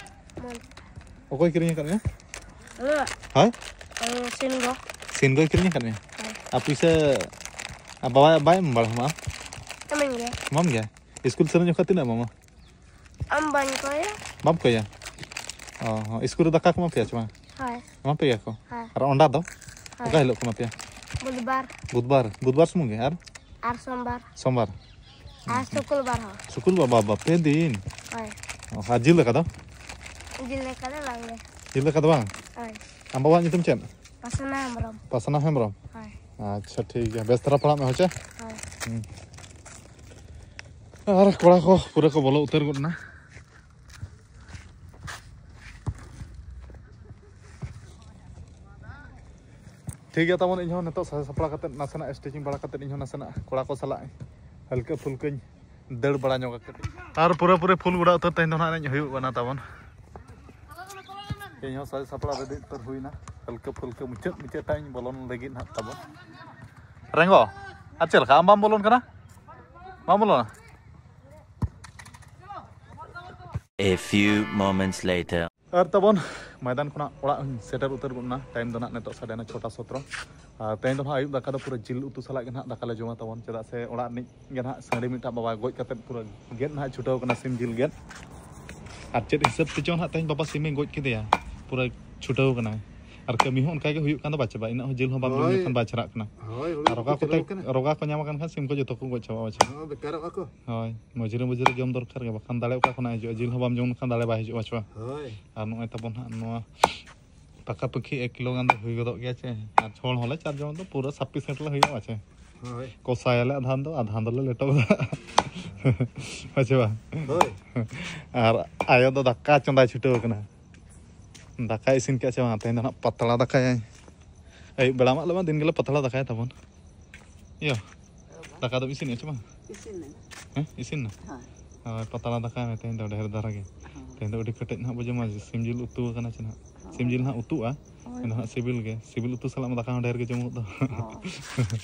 ᱢᱚᱱ ᱚᱠᱚᱭ ᱠᱤᱨᱤᱧ ᱟᱠᱟᱫ ᱢᱮᱭᱟ? ᱦᱮᱸ᱾ ᱦᱳᱭ? ᱦᱮᱸ, ᱥᱤᱱᱜᱚ᱾ ᱥᱤᱱᱜᱚᱭ ᱠᱤᱨᱤᱧ ᱟᱠᱟᱫ ᱢᱮᱭᱟ? ᱦᱳᱭ᱾ ᱟᱨ ᱯᱩᱭᱥᱟᱹ ᱟᱨ ᱵᱟᱵᱟ ᱵᱟᱭ ᱮᱢ ᱵᱟᱲᱟ ᱟᱢᱟ? ᱮᱢᱟᱹᱧ ᱜᱮ᱾ ᱮᱢᱟᱢ ᱜᱮᱭᱟ? ᱥᱠᱩᱞ ᱥᱮᱱᱚᱜ ᱡᱚᱠᱷᱚᱱ ᱛᱤᱱᱟᱹᱜ ᱮᱢᱟᱢᱟ? ᱟᱢ ᱵᱟᱹᱧ ᱠᱚᱭᱟ᱾ ᱵᱟᱢ ᱠᱚᱭᱟ? ᱚ ᱦᱚᱸ, ᱥᱠᱩᱞ ᱨᱮ ᱫᱟᱠᱟ ᱠᱚ ᱮᱢᱟ ᱯᱮᱭᱟ ᱪᱮ ᱵᱟᱝ? ᱦᱳᱭ᱾ ᱮᱢᱟ ᱯᱮ ᱜᱮᱭᱟ ᱠᱚ? ᱦᱳᱭ᱾ ᱟᱨ ᱚᱸᱰᱟ ᱫᱚ? ᱦᱳᱭ᱾ ᱚᱠᱟ ᱦᱤᱞᱳᱜ ᱠᱚ ᱮᱢᱟ ᱯᱮᱭᱟ? ᱵᱩᱫᱷᱵᱟᱨ᱾ ᱵᱩᱫᱷᱵᱟᱨ? ᱵᱩᱫᱷᱵᱟᱨ ᱥᱩᱢᱩᱝ ᱜᱮ? ᱟᱨ ᱟᱨ ᱥᱳᱢᱵᱟᱨ᱾ ᱥᱳᱢᱵᱟᱨ? ᱟᱨ ᱥᱩᱠᱩᱞᱵᱟᱨ ᱦᱚᱸ᱾ ᱥᱩᱠᱩᱞ ᱵᱟᱵᱟ, ᱵᱟᱯᱮ ᱫᱤᱱ? ᱦᱳᱭ᱾ ᱚ, ᱟᱨ ᱡᱤᱞ ᱫᱟᱠᱟ ᱫᱚ? ᱡᱤᱞ ᱫᱟᱠᱟ ᱫᱚ ᱵᱟᱝ ᱜᱮ᱾ ᱡᱤᱞ ᱫᱟᱠᱟ ᱫᱚ ᱵᱟᱝ? ᱦᱳᱭ᱾ ᱟᱢ ᱵᱟᱵᱟᱣᱟᱜ ᱧᱩᱛᱩᱢ ᱪᱮᱫ? ᱯᱟᱥᱱᱟ ᱦᱮᱢᱵᱨᱚᱢ᱾ ᱯᱟᱥᱱᱟ ᱦᱮᱢᱵᱨᱚᱢ? ᱦᱳᱭ᱾ ᱟᱪᱪᱷᱟ, ᱴᱷᱤᱠ ᱜᱮᱭᱟ, ᱵᱮᱥ ᱫᱷᱟᱨᱟ ᱯᱟᱲᱦᱟᱜ ᱢᱮ, ᱦᱳᱭ ᱪᱮ? ᱦᱳᱭ᱾ ᱦᱩᱸ᱾ ᱟᱨ ᱠᱚᱲᱟ ᱠᱚ ᱯᱩᱨᱟᱹ ᱠᱚ ᱵᱚᱞᱚ ᱩᱛᱟᱹᱨ ᱜᱚᱫ ᱮᱱᱟ᱾ ᱴᱷᱤᱠ ᱜᱮᱭᱟ ᱛᱟᱵᱚᱱ, ᱤᱧᱦᱚᱸ ᱱᱤᱛᱚᱜ ᱥᱟᱡᱟᱣ ᱥᱟᱯᱲᱟᱣ ᱠᱟᱛᱮᱫ, ᱱᱟᱥᱮᱱᱟᱜ ᱥᱴᱨᱮᱪᱤᱝ ᱵᱟᱲᱟ ᱠᱟᱛᱮᱫ, ᱤᱧᱦᱚᱸ ᱱᱟᱥᱮᱱᱟᱜ ᱠᱚᱲᱟ ᱠᱚ ᱥᱟᱞᱟᱜ ᱦᱟᱹᱞᱠᱟᱹ ᱯᱷᱩᱞᱠᱟᱹᱧ ᱫᱟᱹᱲ ᱵᱟᱲᱟ ᱧᱚᱜᱟ ᱠᱟᱹᱴᱤᱡ᱾ ᱟᱨ ᱯᱩᱨᱟᱹᱯᱩᱨᱤ ᱯᱷᱩᱞ ᱜᱚᱰᱟ ᱩᱛᱟᱹᱨ ᱛᱮᱦᱮᱧ ᱫᱚ ᱱᱟᱦᱟᱜ ᱮᱱᱮᱡ ᱦᱩᱭᱩᱜ ᱠᱟᱱᱟ ᱛᱟᱵᱚᱱ᱾ ᱤᱧᱦᱚᱸ ᱥᱟᱡᱟᱣ ᱥᱟᱯᱲᱟᱣ ᱨᱮᱰᱤ ᱩᱛᱟᱹᱨ ᱦᱩᱭᱱᱟ, ᱦᱟᱹᱞᱠᱟᱹ ᱯᱷᱩᱞᱠᱟᱹ ᱢᱩᱪᱟᱹᱫ ᱢᱩᱪᱟᱹᱫ ᱴᱟᱜ ᱤᱧ ᱵᱚᱞᱚᱱ ᱞᱟᱹᱜᱤᱫ ᱱᱟᱦᱟᱜ ᱛᱟᱵᱚᱱ᱾ ᱨᱮᱸᱜᱚ, ᱟᱨ ᱪᱮᱫ ᱞᱮᱠᱟ, ᱟᱢ ᱵᱟᱢ ᱵᱚᱞᱚᱱ ᱠᱟᱱᱟ? ᱵᱟᱢ ᱵᱚᱞᱚᱱᱟ? A few moments later. ᱟᱨ ᱛᱟᱵᱚᱱ ᱢᱚᱭᱫᱟᱱ ᱠᱷᱚᱱᱟᱜ ᱚᱲᱟᱜ ᱦᱚᱸᱧ ᱥᱮᱴᱮᱨ ᱩᱛᱟᱹᱨ ᱜᱚᱫ ᱮᱱᱟ᱾ ᱴᱟᱭᱤᱢ ᱫᱚ ᱱᱟᱦᱟᱜ ᱱᱤᱛᱚᱜ ᱥᱟᱰᱮᱭᱮᱱᱟ ᱪᱷᱚᱴᱟ ᱥᱚᱛᱨᱚ᱾ ᱟᱨ ᱛᱮᱦᱮᱧ ᱫᱚ ᱱᱟᱦᱟᱜ ᱟᱹᱭᱩᱵ ᱫᱟᱠᱟ ᱫᱚ ᱯᱩᱨᱟᱹ ᱡᱤᱞ ᱩᱛᱩ ᱥᱟᱞᱟᱜ ᱜᱮ ᱱᱟᱦᱟᱜ ᱫᱟᱠᱟ ᱞᱮ ᱡᱚᱢᱟ ᱛᱟᱵᱚᱱ, ᱪᱮᱫᱟᱜ ᱥᱮ ᱚᱲᱟᱜ ᱨᱤᱱᱤᱡ ᱜᱮ ᱱᱟᱦᱟᱜ ᱥᱟᱺᱰᱤ ᱢᱤᱫᱴᱟᱝ ᱵᱟᱵᱟᱭ ᱜᱚᱡ ᱠᱟᱛᱮᱫ ᱯᱩᱨᱟᱹ ᱜᱮᱫ ᱱᱟᱦᱟᱜ ᱪᱷᱩᱴᱟᱹᱣ ᱠᱟᱱᱟ, ᱥᱤᱢ ᱡᱤᱞ ᱜᱮᱫ᱾ ᱟᱨ ᱪᱮᱫ ᱦᱤᱥᱟᱹᱵ ᱛᱮᱪᱚ ᱱᱟᱦᱟᱜ ᱛᱮᱦᱮᱧ ᱵᱟᱵᱟ ᱥᱤᱢᱮ ᱜᱚᱡ ᱠᱮᱫᱮᱭᱟ, ᱯᱩᱨᱟᱹ ᱪᱷᱩᱴᱟᱹᱣ ᱠᱟᱱᱟᱭ᱾ ᱟᱨ ᱠᱟᱹᱢᱤ ᱦᱚᱸ ᱚᱱᱠᱟ ᱜᱮ ᱦᱩᱭᱩᱜ ᱠᱟᱱ ᱫᱚ ᱵᱟᱭ ᱪᱟᱵᱟᱜᱼᱟ, ᱤᱱᱟᱹᱜ ᱦᱚᱸ ᱡᱤᱞ ᱦᱚᱸ ᱵᱟᱢ ᱡᱚᱢ ᱦᱳᱭ᱾ ᱞᱮᱠᱷᱟᱱ ᱵᱟᱭ ᱪᱷᱟᱨᱟᱜ ᱠᱟᱱᱟ᱾ ᱦᱳᱭ, ᱦᱩᱲᱩ ᱟᱨ ᱨᱚᱜᱟ ᱠᱚ ᱠᱚᱛᱮ ᱪᱟᱞᱟᱣ ᱠᱟᱱᱟ᱾ ᱨᱚᱜᱟ ᱠᱚ ᱧᱟᱢ ᱟᱠᱟᱱ ᱠᱷᱟᱱ ᱥᱤᱢ ᱠᱚ ᱡᱚᱛᱚ ᱠᱚ ᱜᱚᱡ ᱪᱟᱵᱟᱜᱼᱟ ᱵᱟᱪᱷᱟ᱾ ᱦᱚᱸ, ᱵᱮᱠᱟᱨᱚᱜᱼᱟ ᱠᱚ᱾ ᱦᱳᱭ, ᱢᱚᱡᱽᱨᱤ ᱢᱚᱡᱽᱨᱤ ᱡᱚᱢ ᱫᱚᱨᱠᱟᱨ ᱜᱮ, ᱵᱟᱠᱷᱟᱱ ᱫᱟᱲᱮ ᱚᱠᱟ ᱠᱷᱚᱱᱟᱜ ᱦᱤᱡᱩᱜᱼᱟ? ᱡᱤᱞ ᱦᱚᱸ ᱵᱟᱢ ᱡᱚᱢ ᱞᱮᱠᱷᱟᱱ ᱫᱟᱲᱮ ᱵᱟᱭ ᱦᱤᱡᱩᱜᱼᱟ ᱵᱟᱪᱷᱟ᱾ ᱦᱳᱭ᱾ ᱟᱨ ᱱᱚᱜᱼᱚᱭ ᱛᱟᱵᱚᱱ ᱦᱟᱸᱜ ᱱᱚᱣᱟ ᱯᱟᱠᱟᱯᱟᱠᱤ ᱮᱠ ᱠᱤᱞᱳ ᱜᱟᱱ ᱫᱚ ᱦᱩᱭ ᱜᱚᱫᱚᱜ ᱜᱮᱭᱟ ᱪᱮ᱾ ᱟᱨ ᱦᱚᱲ ᱦᱚᱸᱞᱮ ᱪᱟᱨ ᱡᱚᱱ ᱫᱚ ᱯᱩᱨᱟᱹ ᱥᱟᱯᱷᱤᱥᱤᱭᱮᱱᱴ ᱞᱮ ᱦᱩᱭᱩᱜᱼᱟ ᱪᱮ᱾ ᱦᱳᱭ᱾ ᱠᱚᱥᱟᱭᱟᱞᱮ ᱟᱫᱷᱟᱱ ᱫᱚ, ᱟᱫᱷᱟᱱ ᱫᱚᱞᱮ ᱞᱮᱴᱚ ᱜᱚᱫᱟ᱾ ᱦᱳᱭ ᱥᱮ ᱵᱟᱝ? ᱦᱳᱭ᱾ ᱟᱨ ᱟᱭᱳ ᱫᱚ ᱫᱟᱠᱟ ᱪᱚᱸᱫᱟᱭ ᱪᱷᱩᱴᱟᱹᱣ ᱟᱠᱟᱱᱟ᱾ ᱫᱟᱠᱟᱭ ᱤᱥᱤᱱ ᱠᱮᱫᱼᱟ ᱪᱮ ᱵᱟᱝ? ᱛᱮᱦᱮᱧ ᱫᱚ ᱱᱟᱦᱟᱜ ᱯᱟᱛᱲᱟ ᱫᱟᱠᱟᱭᱟᱭ᱾ ᱟᱹᱭᱩᱵ ᱵᱮᱲᱟ ᱢᱟ ᱟᱞᱮ ᱢᱟ ᱫᱤᱱ ᱜᱮᱞᱮ ᱯᱟᱛᱲᱟ ᱫᱟᱠᱟᱭᱟ ᱛᱟᱵᱚᱱ᱾ ᱤᱭᱟᱹ, ᱫᱟᱠᱟ ᱫᱚ ᱤᱥᱤᱱᱮᱫᱼᱟ ᱪᱮ ᱵᱟᱝ? ᱤᱥᱤᱱ ᱮᱱᱟ᱾ ᱦᱮᱸ, ᱤᱥᱤᱱ ᱮᱱᱟ? ᱦᱳᱭ᱾ ᱦᱳᱭ, ᱯᱟᱛᱲᱟ ᱫᱟᱠᱟᱭ ᱢᱮ ᱛᱮᱦᱮᱧ ᱫᱚ ᱰᱷᱮᱨ ᱫᱷᱟᱨᱟ ᱜᱮ᱾ ᱦᱳᱭ᱾ ᱛᱮᱦᱮᱧ ᱫᱚ ᱟᱹᱰᱤ ᱠᱮᱴᱮᱡ ᱱᱟᱦᱟᱜ ᱵᱚ ᱡᱚᱢᱟ, ᱥᱤᱢ ᱡᱤᱞ ᱩᱛᱩ ᱟᱠᱟᱱᱟ ᱪᱮ ᱱᱟᱦᱟᱜ᱾ ᱦᱳᱭ᱾ ᱥᱤᱢ ᱡᱤᱞ ᱱᱟᱦᱟᱜ ᱩᱛᱩᱜᱼᱟ, ᱦᱳᱭ᱾ ᱮᱱ ᱫᱚ ᱱᱟᱦᱟᱜ ᱥᱤᱵᱤᱞ ᱜᱮ᱾ ᱥᱤᱵᱤᱞ ᱩᱛᱩ ᱥᱟᱞᱟᱜ ᱢᱟ ᱫᱟᱠᱟ ᱦᱚᱸ ᱰᱷᱮᱨ ᱜᱮ ᱡᱚᱢᱚᱜ ᱫᱚ᱾ ᱦᱳᱭ᱾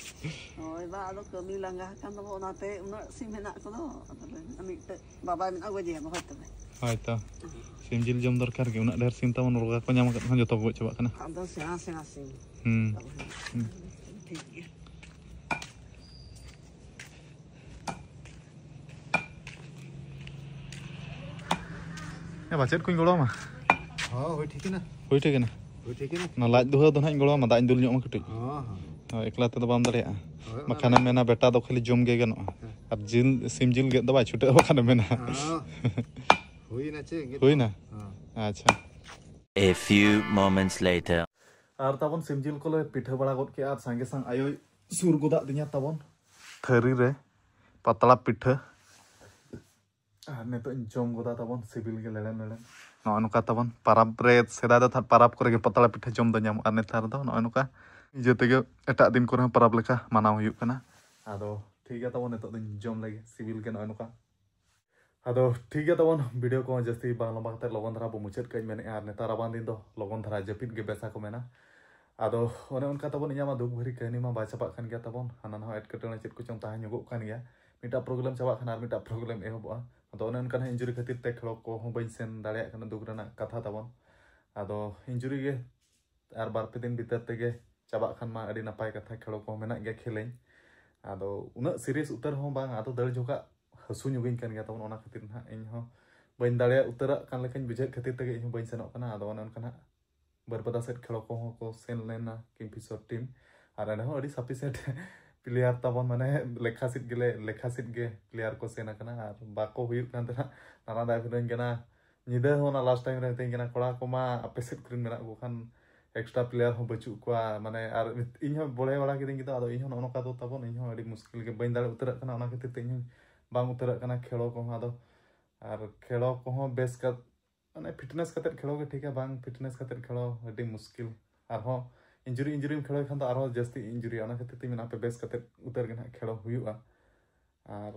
ᱦᱳᱭ ᱵᱟ, ᱟᱫᱚ ᱠᱟᱹᱢᱤ ᱞᱟᱸᱜᱟ ᱟᱠᱟᱱ ᱫᱚᱵᱚ, ᱚᱱᱟᱛᱮ ᱩᱱᱟᱹᱜ ᱥᱤᱢ ᱦᱮᱱᱟᱜ ᱠᱚᱫᱚ᱾ ᱟᱫᱚ ᱢᱤᱫᱴᱮᱡ ᱵᱟᱵᱟᱭ ᱢᱮᱱᱟ, ᱜᱚᱡᱮᱭᱟ ᱵᱚ, ᱦᱳᱭ ᱛᱚᱵᱮ᱾ ᱦᱳᱭ ᱛᱚ᱾ ᱦᱮᱸ᱾ ᱥᱤᱢ ᱡᱤᱞ ᱡᱚᱢ ᱫᱚᱨᱠᱟᱨ ᱜᱮ, ᱩᱱᱟᱹᱜ ᱰᱷᱮᱨ ᱥᱤᱢ ᱛᱟᱵᱚᱱ, ᱨᱚᱜᱟ ᱠᱚ ᱧᱟᱢ ᱟᱠᱟᱫ ᱠᱷᱟᱱ ᱡᱚᱛᱚ ᱠᱚ ᱜᱚᱡ ᱪᱟᱵᱟᱜ ᱠᱟᱱᱟ᱾ ᱟᱫᱚ ᱥᱮᱬᱟ ᱥᱮᱬᱟ ᱥᱤᱢ᱾ ᱦᱩᱸ᱾ ᱛᱟᱵᱚᱱ᱾ ᱦᱩᱸ᱾ ᱴᱷᱤᱠ ᱜᱮᱭᱟ᱾ ᱮ ᱵᱟ, ᱪᱮᱫ ᱠᱚᱧ ᱜᱚᱲᱚ ᱟᱢᱟ? ᱦᱚᱸ, ᱦᱩᱭ ᱴᱷᱤᱠ ᱮᱱᱟ᱾ ᱦᱩᱭ ᱴᱷᱤᱠ ᱮᱱᱟ? ᱦᱩᱭ ᱴᱷᱤᱠ ᱮᱱᱟ᱾ ᱚᱱᱟ ᱞᱟᱡ ᱫᱩᱦᱟᱹᱣ ᱫᱚ ᱱᱟᱦᱟᱜ ᱤᱧ ᱜᱚᱲᱚ ᱟᱢᱟ, ᱫᱟᱜ ᱤᱧ ᱫᱩᱞ ᱧᱚᱜ ᱟᱢᱟ ᱠᱟᱹᱴᱤᱡ᱾ ᱦᱚᱸ, ᱦᱚᱸ᱾ ᱦᱳᱭ, ᱮᱠᱞᱟ ᱛᱮᱫᱚ ᱵᱟᱢ ᱫᱟᱲᱮᱭᱟᱜᱼᱟ᱾ ᱦᱳᱭ, ᱚᱱᱟ ᱵᱟᱠᱷᱟᱱᱮᱢ ᱢᱮᱱᱟ, "ᱵᱮᱴᱟ ᱫᱚ ᱠᱷᱟᱹᱞᱤ ᱡᱚᱢ ᱜᱮ ᱜᱟᱱᱚᱜᱼᱟ, ᱦᱮᱸ᱾ ᱟᱨ ᱡᱤᱞ, ᱥᱤᱢ ᱡᱤᱞ ᱜᱮᱫ ᱫᱚ ᱵᱟᱭ ᱪᱷᱩᱴᱟᱹᱜᱼᱟ", ᱵᱟᱠᱷᱟᱱᱮᱢ ᱢᱮᱱᱟ᱾ ᱦᱚᱸ᱾ ᱦᱩᱭᱱᱟ ᱪᱮ, ᱜᱮᱫ ᱦᱩᱭᱱᱟ? ᱦᱚᱸ᱾ ᱟᱪᱪᱷᱟ᱾ A few moments later. ᱟᱨ ᱛᱟᱵᱚᱱ ᱥᱤᱢ ᱡᱤᱞ ᱠᱚᱞᱮ ᱯᱤᱴᱷᱟᱹ ᱵᱟᱲᱟ ᱜᱚᱫ ᱠᱮᱜᱼᱟ, ᱟᱨ ᱥᱟᱸᱜᱮ ᱥᱟᱝ ᱟᱭᱳᱭ ᱥᱩᱨ ᱜᱚᱫᱟᱜ ᱫᱤᱧᱟ ᱛᱟᱵᱚᱱ ᱛᱷᱟᱹᱨᱤ ᱨᱮ ᱯᱟᱛᱲᱟ ᱯᱤᱴᱷᱟᱹ᱾ ᱟᱨ ᱱᱤᱛᱚᱜ ᱤᱧ ᱡᱚᱢ ᱜᱚᱫᱟ ᱛᱟᱵᱚᱱ, ᱥᱤᱵᱤᱞ ᱜᱮ ᱞᱮᱲᱮᱢ ᱞᱮᱲᱮᱢ᱾ ᱱᱚᱜᱼᱚᱭ ᱱᱚᱝᱠᱟ ᱛᱟᱵᱚᱱ ᱯᱟᱨᱟᱵᱽ ᱨᱮ, ᱥᱮᱫᱟᱭ ᱫᱚ ᱛᱷᱟ-, ᱯᱟᱨᱟᱵᱽ ᱠᱚᱨᱮ ᱜᱮ ᱯᱟᱛᱲᱟ ᱯᱤᱴᱷᱟᱹ ᱡᱚᱢ ᱫᱚ ᱧᱟᱢᱚᱜᱼᱟ, ᱟᱨ ᱱᱮᱛᱟᱨ ᱫᱚ ᱱᱚᱜᱼᱚᱭ ᱱᱚᱝᱠᱟ ᱱᱤᱡᱮ ᱛᱮᱜᱮ ᱮᱴᱟᱜ ᱫᱤᱱ ᱠᱚᱨᱮ ᱦᱚᱸ ᱯᱟᱨᱟᱵᱽ ᱞᱮᱠᱟ ᱢᱟᱱᱟᱣ ᱦᱩᱭᱩᱜ ᱠᱟᱱᱟ᱾ ᱟᱫᱚ ᱴᱷᱤᱠ ᱜᱮᱭᱟ ᱛᱟᱵᱚᱱ, ᱱᱤᱛᱚᱜ ᱫᱚᱧ ᱡᱚᱢ ᱞᱮᱜᱮ, ᱥᱤᱵᱤᱞ ᱜᱮ ᱱᱚᱜᱼᱚᱭ ᱱᱚᱝᱠᱟ᱾ ᱟᱫᱚ ᱴᱷᱤᱠ ᱜᱮᱭᱟ ᱛᱟᱵᱚᱱ, ᱵᱷᱤᱰᱤᱭᱳ ᱠᱚ ᱡᱟᱹᱥᱛᱤ ᱵᱟᱝ ᱞᱚᱢᱵᱟ ᱠᱟᱛᱮ ᱞᱚᱜᱚᱱ ᱫᱷᱟᱨᱟ ᱵᱚ ᱢᱩᱪᱟᱹᱫ ᱠᱟᱜ ᱤᱧ ᱢᱮᱱᱮᱫᱼᱟ, ᱟᱨ ᱱᱮᱛᱟᱨ ᱨᱟᱵᱟᱝ ᱫᱤᱱ ᱫᱚ ᱞᱚᱜᱚᱱ ᱫᱷᱟᱨᱟ ᱡᱟᱹᱯᱤᱫ ᱜᱮ ᱵᱮᱥᱟ ᱠᱚ ᱢᱮᱱᱟ᱾ ᱟᱫᱚ ᱚᱱᱮ ᱚᱱᱠᱟ ᱛᱟᱵᱚᱱ, ᱤᱧᱟᱹᱜ ᱢᱟ ᱫᱩᱠ ᱵᱷᱟᱹᱨᱤ ᱠᱟᱹᱦᱱᱤ ᱢᱟ ᱵᱟᱭ ᱪᱟᱵᱟᱜ ᱠᱟᱱ ᱜᱮᱭᱟ ᱛᱟᱵᱚᱱ, ᱦᱟᱱᱟ ᱱᱟᱣᱟ ᱮᱴᱠᱮᱴᱚᱬᱮ ᱪᱮᱫ ᱠᱚᱪᱚᱝ ᱛᱟᱦᱮᱸ ᱧᱚᱜᱚᱜ ᱠᱟᱱ ᱜᱮᱭᱟ᱾ ᱢᱤᱫᱴᱟᱜ ᱯᱨᱚᱵᱞᱮᱢ ᱪᱟᱵᱟᱜ ᱠᱷᱟᱱ ᱟᱨ ᱢᱤᱫᱴᱟᱜ ᱯᱨᱚᱵᱞᱮᱢ ᱮᱦᱚᱵᱚᱜᱼᱟ᱾ ᱟᱫᱚ ᱚᱱᱮ ᱚᱱᱠᱟ ᱱᱟᱦᱟᱜ ᱤᱱᱡᱩᱨᱤ ᱠᱷᱟᱹᱛᱤᱨ ᱛᱮ ᱠᱷᱮᱞᱳ ᱠᱚᱦᱚᱸ ᱵᱟᱹᱧ ᱥᱮᱱ ᱫᱟᱲᱮᱭᱟᱜ ᱠᱟᱱᱟ, ᱫᱩᱠ ᱨᱮᱱᱟᱜ ᱠᱟᱛᱷᱟ ᱛᱟᱵᱚᱱ᱾ ᱟᱫᱚ ᱤᱱᱡᱩᱨᱤ ᱜᱮ ᱟᱨ ᱵᱟᱨ ᱯᱮ ᱫᱤᱱ ᱵᱷᱤᱛᱟᱹᱨ ᱛᱮᱜᱮ ᱪᱟᱵᱟᱜ ᱠᱷᱟᱱ ᱢᱟ ᱟᱹᱰᱤ ᱱᱟᱯᱟᱭ ᱠᱟᱛᱷᱟ, ᱠᱷᱮᱞᱳ ᱠᱚᱦᱚᱸ ᱢᱮᱱᱟᱜ ᱜᱮᱭᱟ ᱠᱷᱮᱞᱟᱹᱧ᱾ ᱟᱫᱚ ᱩᱱᱟᱹᱜ ᱥᱤᱨᱤᱭᱟᱥ ᱩᱛᱟᱹᱨ ᱦᱚᱸ ᱵᱟᱝ, ᱟᱫᱚ ᱫᱟᱹᱲ ᱡᱚᱠᱷᱟᱜ ᱦᱟᱹᱥᱩ ᱧᱚᱜᱤᱧ ᱠᱟᱱ ᱜᱮᱭᱟ ᱛᱟᱵᱚᱱ, ᱚᱱᱟ ᱠᱷᱟᱹᱛᱤᱨ ᱱᱟᱦᱟᱜ ᱤᱧ ᱦᱚᱸ ᱵᱟᱹᱧ ᱫᱟᱲᱮᱭᱟᱜ ᱩᱛᱟᱹᱨᱟᱜ ᱠᱟᱱ ᱞᱮᱠᱟᱧ ᱵᱩᱡᱷᱟᱹᱣᱮᱫ ᱠᱷᱟᱹᱛᱤᱨ ᱛᱮᱜᱮ ᱤᱧ ᱦᱚᱸ ᱵᱟᱹᱧ ᱥᱮᱱᱚᱜ ᱠᱟᱱᱟ᱾ ᱟᱫᱚ ᱚᱱᱮ ᱚᱱᱠᱟ ᱱᱟᱦᱟᱜ ᱵᱟᱹᱨᱯᱟᱫᱟ ᱥᱮᱫ ᱠᱷᱮᱞᱳ ᱠᱚᱦᱚᱸ ᱠᱚ ᱥᱮᱱ ᱞᱮᱱᱟ ᱠᱤᱝᱯᱷᱤᱥᱚᱨ ᱴᱤᱢ, ᱟᱨ ᱚᱸᱰᱮ ᱦᱚᱸ ᱟᱹᱰᱤ ᱥᱟᱯᱷᱤᱥᱤᱭᱮᱱᱴ ᱯᱞᱮᱭᱟᱨ ᱛᱟᱵᱚᱱ, ᱢᱟᱱᱮ ᱞᱮᱠᱷᱟ ᱥᱤᱫ ᱜᱮᱞᱮ, ᱞᱮᱠᱷᱟ ᱥᱤᱫ ᱜᱮ ᱯᱞᱮᱭᱟᱨ ᱠᱚ ᱥᱮᱱ ᱟᱠᱟᱱᱟ, ᱟᱨ ᱵᱟᱠᱚ ᱦᱩᱭᱩᱜ ᱠᱟᱱ ᱛᱟᱦᱮᱱᱟ᱾ ᱱᱟᱨᱟ ᱫᱟᱭ ᱢᱤᱛᱟᱹᱧ ᱠᱟᱱᱟ, ᱧᱤᱫᱟᱹ ᱦᱚᱸ ᱚᱱᱟ ᱞᱟᱥᱴ ᱴᱟᱭᱤᱢ ᱨᱮ ᱢᱤᱛᱟᱹᱧ ᱠᱟᱱᱟ, "ᱠᱚᱲᱟ ᱠᱚᱢᱟ ᱟᱯᱮ ᱥᱮᱫ ᱠᱚᱨᱮᱱ ᱢᱮᱱᱟᱜ ᱠᱚ ᱠᱷᱟᱱ ᱮᱠᱥᱴᱨᱟ ᱯᱞᱮᱭᱟᱨ ᱦᱚᱸ ᱵᱟᱹᱪᱩᱜ ᱠᱚᱣᱟ, ᱢᱟᱱᱮ ᱟᱨ ᱤᱧ ᱦᱚᱸ ᱵᱚᱲᱦᱮ ᱵᱟᱲᱟ ᱠᱤᱫᱟᱹᱧ ᱠᱤᱱᱛᱩ ᱟᱫᱚ ᱤᱧ ᱦᱚᱸ ᱱᱚᱜᱼᱚ ᱱᱚᱝᱠᱟ ᱫᱚ ᱛᱟᱵᱚᱱ, ᱤᱧ ᱦᱚᱸ ᱟᱹᱰᱤ ᱢᱩᱥᱠᱤᱞ ᱜᱮ, ᱵᱟᱹᱧ ᱫᱟᱲᱮ ᱩᱛᱟᱹᱨᱚᱜ ᱠᱟᱱᱟ, ᱚᱱᱟ ᱠᱷᱟᱹᱛᱤᱨ ᱛᱮ ᱤᱧ ᱦᱚᱸ ᱵᱟᱝ ᱩᱛᱟᱹᱨᱚᱜ ᱠᱟᱱᱟ ᱠᱷᱮᱞᱳ ᱠᱚᱦᱚᱸ᱾ ᱟᱫᱚ ᱟᱨ ᱠᱷᱮᱞᱳ ᱠᱚᱦᱚᱸ ᱵᱮᱥ ᱠᱟ ᱢᱟᱱᱮ ᱯᱷᱤᱴᱱᱮᱥ ᱠᱟᱛᱮᱫ ᱠᱷᱮᱞᱳ ᱜᱮ ᱴᱷᱤᱠᱟ, ᱵᱟᱝ ᱯᱷᱤᱴᱱᱮᱥ ᱠᱟᱛᱮᱫ ᱠᱷᱮᱞᱳ ᱟᱹᱰᱤ ᱢᱩᱥᱠᱤᱞ᱾ ᱟᱨᱦᱚᱸ ᱤᱱᱡᱩᱨᱤ ᱤᱱᱡᱩᱨᱤᱢ ᱠᱷᱮᱞᱳᱭ ᱠᱷᱟᱱ ᱫᱚ ᱟᱨᱦᱚᱸ ᱡᱟᱹᱥᱛᱤ ᱤᱱᱡᱩᱨᱤ, ᱚᱱᱟ ᱠᱷᱟᱹᱛᱤᱨ ᱛᱮ ᱢᱮᱱᱟ ᱟᱯᱮ ᱵᱮᱥ ᱠᱟᱛᱮᱫ ᱩᱛᱟᱹᱨ ᱜᱮ ᱱᱟᱦᱟᱜ ᱠᱷᱮᱞᱳ ᱦᱩᱭᱩᱜᱼᱟ᱾ ᱟᱨ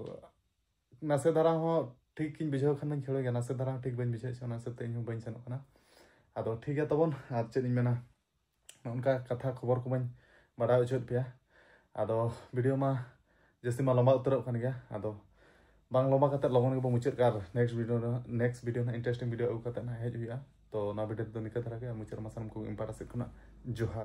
ᱱᱟᱥᱮ ᱫᱷᱟᱨᱟ ᱦᱚᱸ ᱴᱷᱤᱠ ᱤᱧ ᱵᱩᱡᱷᱟᱹᱣ ᱠᱷᱟᱱ ᱫᱚᱧ ᱠᱷᱮᱞᱳ ᱜᱮᱭᱟ, ᱱᱟᱥᱮ ᱫᱷᱟᱨᱟ ᱦᱚᱸ ᱴᱷᱤᱠ ᱵᱟᱹᱧ ᱵᱩᱡᱷᱟᱹᱣᱮᱫ ᱥᱮ ᱚᱱᱟ ᱦᱤᱥᱟᱹᱵ ᱛᱮ ᱤᱧ ᱦᱚᱸ ᱵᱟᱹᱧ ᱥᱮᱱᱚᱜ ᱠᱟᱱᱟ᱾ ᱟᱫᱚ ᱴᱷᱤᱠ ᱜᱮᱭᱟ ᱛᱟᱵᱚᱱ, ᱟᱨ ᱪᱮᱫ ᱤᱧ ᱢᱮᱱᱟ, ᱱᱚᱝᱠᱟ ᱠᱟᱛᱷᱟ ᱠᱷᱚᱵᱚᱨ ᱠᱚ ᱵᱟᱹᱧ ᱵᱟᱰᱟᱭ ᱦᱚᱪᱚᱭᱮᱫ ᱯᱮᱭᱟ᱾ ᱟᱫᱚ ᱵᱷᱤᱰᱤᱭᱳ ᱢᱟ ᱡᱟᱹᱥᱛᱤ ᱢᱟ ᱞᱚᱢᱵᱟ ᱩᱛᱟᱹᱨᱚᱜ ᱠᱟᱱ ᱜᱮᱭᱟ, ᱟᱫᱚ ᱵᱟᱝ ᱞᱚᱢᱵᱟ ᱠᱟᱛᱮᱫ ᱞᱚᱜᱚᱱ ᱜᱮᱵᱚᱱ ᱢᱩᱪᱟᱹᱫ ᱠᱟᱜᱼᱟ᱾ ᱟᱨ ᱱᱮᱠᱥᱴ ᱵᱷᱤᱰᱤᱭᱳ ᱱᱮᱠᱥᱴ ᱵᱷᱤᱰᱤᱭᱳ ᱱᱟᱜ ᱤᱱᱴᱟᱨᱮᱥᱴᱤᱝ ᱵᱷᱤᱰᱤᱭᱳ ᱟᱹᱜᱩ ᱠᱟᱛᱮᱫ ᱱᱟᱜ ᱦᱮᱡ ᱦᱩᱭᱩᱜᱼᱟ᱾ ᱛᱚ ᱚᱱᱟ ᱵᱷᱤᱰᱤᱭᱳ ᱛᱮᱫᱚ ᱱᱤᱝᱠᱟᱹ ᱫᱷᱟᱨᱟ ᱜᱮ, ᱟᱨ ᱢᱩᱪᱟᱹᱫ ᱨᱮᱢᱟ ᱥᱟᱱᱟᱢ ᱠᱚ ᱤᱧ ᱯᱟᱦᱴᱟ ᱥᱮᱫ ᱠᱷᱚᱱᱟᱜ ᱡᱚᱦᱟᱨ᱾